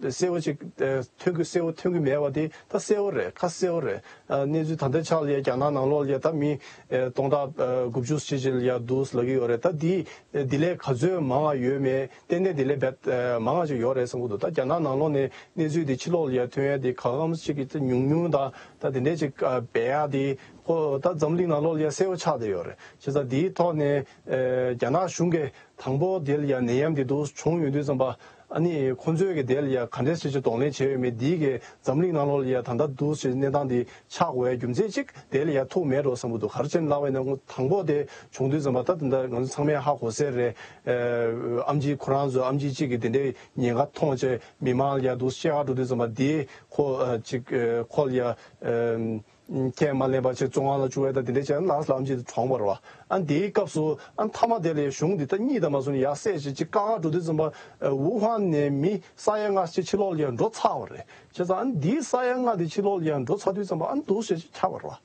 གསལ་བོ་ཅིག་ཨ་ཐོན་གི་གསལ་བོ་ཐོན་གི་མེད་པ་དེ་ད་གསལ་བོ་རེད། ཁ་གསལ་བོ་རེད། ཨ་གནས་ཚུལ་ད་ལྟའི་ཆ་ལ་ཡ་རྒྱ་ནག་ནང་ལོགས་ལ་ཡ་ད་མི་ཨ་སྟོང་ཕྲག་ཨ་དགུ་བཅུ་ཅིག་ཅིག་ལ་ཡ་འདུག་ལབ་ཀྱི་ཡོད་རེད། ད་འདི་འདི་ལས་ག་ཚོད་མང་བ་ཡོད་མེད་ཏན་ཏན་འདི་ལས་བད་ཨ་མང་བ་ཅིག་ཡོད་རེད་བསམ་གྱི་འདུག། ད་རྒྱ་ནག་ནང་ལོགས་ནས་གནས་ཚུལ་འདི་ཕྱི་ལོགས་ལ་ཡ་ཐོན་ཡ་འདི་ག་གམ་ཅིག་གི་ད་ཉུང་ཉུང་དང་ད་དེ་འདྲས་ཅིག་ཨ་སྦས་ཡ་འདི་ཁོ་ད་འཛམ་གླིང་ནང་ལོགས་ལ་ཡ་གསལ་བོ་ཆགས་བསྡད་ཡོད་རེད། བྱས་ཙང་འདིའི་ཐོག་ནས་ཨ་རྒྱ་ནག་གཞུང་གིས་དང་པོ་དེ་ལ་ཡ་ནད་ཡམས་དེ་འདུག་བྱུང་ཡོང་དུས་ཙམ་པ། ཨ་ནི་ཁོང་ཚོས་ཀྱི་དེ་ལ་ཡ་ག་འདྲས་ཅིག་ཅིག་གདོང་ལེན་བྱས་ཡོད་མེད། འདིའི་གི་འཛམ་གླིང་ནང་ལོགས་ལ་ཡ་ད་ལྟ་འདུག་ཅིག་གནས་སྟངས་དེ་ཆགས་དགོས་ཡ་རྒྱུ་མཚན་ཅིག་དེ་ལ་ཡ་ཐུག་མེད་འགྲོ་བསམ་གྱི་འདུག། ག་རེ་བྱས་ནས་ལབ་པ་ཡིན་ན་དང་པོ་དེ་བྱུང་དུས་ཙམ་པ་ད་ད་ལྟ་ང་ཚོ་ཚང་མས་ཧ་གོ་གསལ་རེད། ཨ་ཨེམ་ཆི་ཁོ་རང་ཚོ་ཨེམ་ཆི་གཅིག་གི་དེ་འདྲའི་ཉེན་ཁ་མཐོང་བྱས་མི་མང་ལ་ཡ་འདུག་བཤད་ག་འགྲོ་དུས་ཙམ་པ་དེ་ཁོ་ཨ་ཅིག་ཨ་ཁོ་ལ་ཡ་ཨ། ཁས་མ་ལེན་པ་བྱས་བཙོན་ཁང་ལ་བཅུག་ཡ་དང་དེ་འདྲས་བྱས་ན་ལམ་སང་ལམ་ཅིག་ཏུ་གྲོངས་པ་རེད་བ། ཨ་ནི་དེའི་སྐབས་སུ་ཨ་ནི་མཐའ་མ་དེ་ལ་གཞུང་འདི་ད་གཉིད་དང་མ་སོང་ནས་ཡར་བསད་བྱས་ཅིག་བཀག་འགོག་འགྲོ་དུས་ཙམ་པ་ཝུ་ཧན་ནས་མི་ས་ཡ་ལྔ་ཅིག་ཕྱི་ལོགས་ལ་ཡར་འགྲོ་ཚར་བ་རེད། བྱས་ཙང་ཨ་ནི་འདིའི་ས་ཡ་ལྔ་དེ་ཕྱི་ལོགས་ལ་ཡར་འགྲོ་ཚར་དུས་ཙམ་པ་ཨ་ནི་འདུག་སེ་ཅིག་ཆགས་པ་རེད་བ།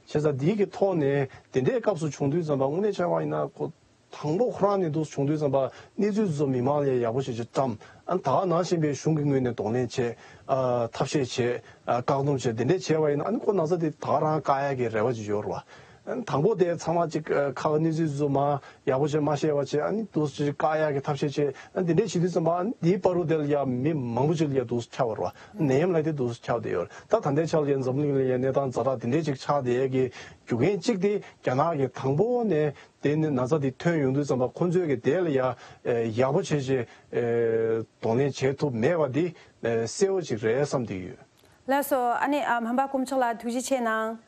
བྱས་ཙང་འདིའི་གི་ཐོག་ནས་དེ་འདྲའི་སྐབས་སུ་བྱུང་དུས་ཙམ་པ་དངོས་གནས་བྱས་པ་ཡིན་ན་ཁོ། དང་པོ་ཁོ་རང་ནས་འདུག་བྱུང་དུས་ཙམ་པ་གནས་ཚུལ་ཚོ་མི་མང་ལ་ཡག་པོ་བྱས་བྱས་བཀྲམ། ཨ་ནི་ད་ག་ནང་བཞིན་པའི་གཞུང་གི་ངོས་ནས་གདོང་ལེན་བྱས། ཨ་ཐབས་ཤེས་བྱས། ཨ་བཀག་སྡོམ་བྱས། དེ་འདྲས་བྱས་པ་ཡིན་ན་ཨ་ནི་ཁོ་ན་ཚ་དེ་ད་ག་རང་བཀག་ཡག་གི་རེ་བ་ཅིག་ཡོད་རེད་བ། ཨ་ནི་དང་པོ་དེ་ཚང་མ་ཅིག་ཨ་ཁག་གནས་ཚུལ་ཚོ་མ་ཡག་པོ་བྱས་མ་ཤེས་པ་བྱས། ཨ་ནི་འདུག་ཅིག་བཀག་ཡག་གི་ཐབས་ཤེས་བྱས། ཨ་ནི་དེ་འདྲས་བྱེད་དུས་ཙམ་པ་ཨ་ནི་དེའི་བར་དུ་དེ་ལ་ཡ་མི་མང་པོ་ཅིག་ལ་ཡ་འདུག་ཆགས་པ་རེད་བ། ནད་ཡམས་ལ་དེ་འདུག་ཆགས་བསྡད་ཡོད་རེད། ད་ད་ལྟའི་ཆར་ལ་ཡ་འཛམ་གླིང་ལ་ཡ་གནས་སྟངས་ཛ་དྲག་དེ་འདྲས་ཅིག་ཆགས་བསྡད་ཡག་གི་རྒྱུ་རྐྱེན་གཅིག་དེ་རྒྱ་ནག་གི་དང་པོ་ནས། དེ་ནི་ན་ཚ་དེ་ཐོན་ཡོང་དུས་ཙམ་པ་ཁོ་ཚོས་ཀྱི་དེ་ལ་ཡ་ཡག་པོ་བྱས་བྱས་གདོང་ལེན་བྱེད་ཐུབ་མེད་པ་འདི་གསལ་བོ་ཅིག་རེད་བསམ་གྱི་ཡོད། ལགས་སོ། ཨ་ནི་ཨ་སྨན་པ་དཀོན་མཆོག་ལགས་ཐུགས་རྗེ་ཆེ་གནང་།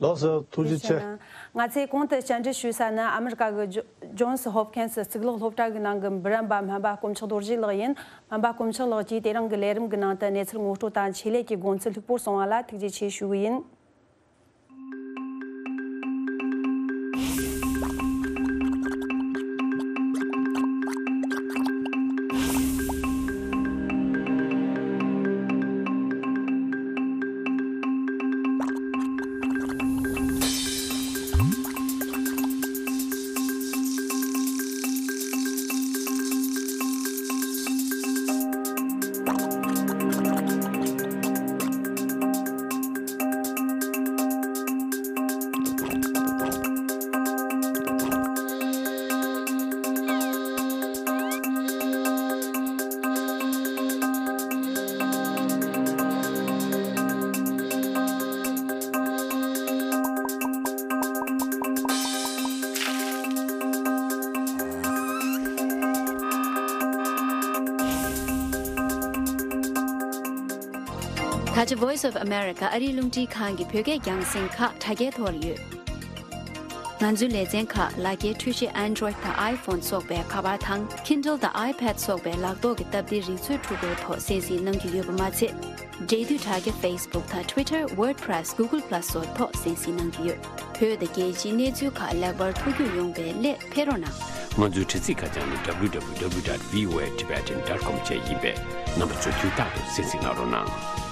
ལགས་སོ། ཐུགས་རྗེ་ཆེ། ང་ཚོས་གོང་དུ་བཅར་འདྲི་ཞུས་ས་ནི་ཨ་མི་རི་ཀ་གི་ཇོ་ཇོན་སི་ཧོབ་ཁིན་སི་གཙུག་ལག་སློབ་གྲྭ་གི་ནང་གི་འབུམ་རམས་པ་སྨན་པ་དཀོན་མཆོག་རྡོ་རྗེ་ལགས་ཡིན། སྨན་པ་དཀོན་མཆོག་ལགས་ཀྱིས་དེ་རིང་གི་ལས་རིམ་གྱི་ནང་དུ་གནས་ཚུལ་ངོ་སྤྲོད་དང་ཆེད་ལས་ཀྱི་དགོངས་ཚུལ་ལྷུག་པོར་གསུངས་པ་ལ་ཐུགས་རྗེ་ཆེ་ཞུ་གི་ཡིན། ད་ཆ་Voice of America ཨ་རིའི་རླུང་འཕྲིན་ཁང་གི་བོད་སྐད་རྒྱང་སྲིང་ཁག་དྲ་རྒྱའི་ཐོག་ལ་ཡོད། ང་ཚོའི་ལེ་ཚན་ཁག་ལག་འཁྱེར་འཕྲུལ་ཆས་Android་དང་iPhone་སོགས་པའི་ཁ་པར་དང་Kindle་དང་iPad་སོགས་པའི་ལག་ཐོག་གི་སྟབས་བདེའི་རིག་མཛོད་འཕྲུལ་འཁོར་ཐོག་གསན་གཟིགས་གནང་རྒྱུ་ཡོད་པ་མ་ཚད། འབྲེལ་མཐུད་དྲ་རྒྱ་Facebook་དང་Twitter WordPress Google Plus་སོགས་ཐོག་གསན་གཟིགས་གནང་རྒྱུ་ཡོད། བོད་དང་རྒྱལ་སྤྱིའི་གནས་ཚུལ་ཁག་ལེགས་པར་ཐུགས་རྒྱུས་ཡོང་བའི་སླད་ཕེབས་རོགས་གནང་། ང་ཚོའི་དྲ་ཚིགས་ཁ་བྱང་ནི་www dot voatibetan dot com་བཅས་ཡིན་པས། རྣམ་པ་ཚོས་དུས་རྟག་ཏུ་གསན་གཟིགས་གནང་རོགས་གནང་།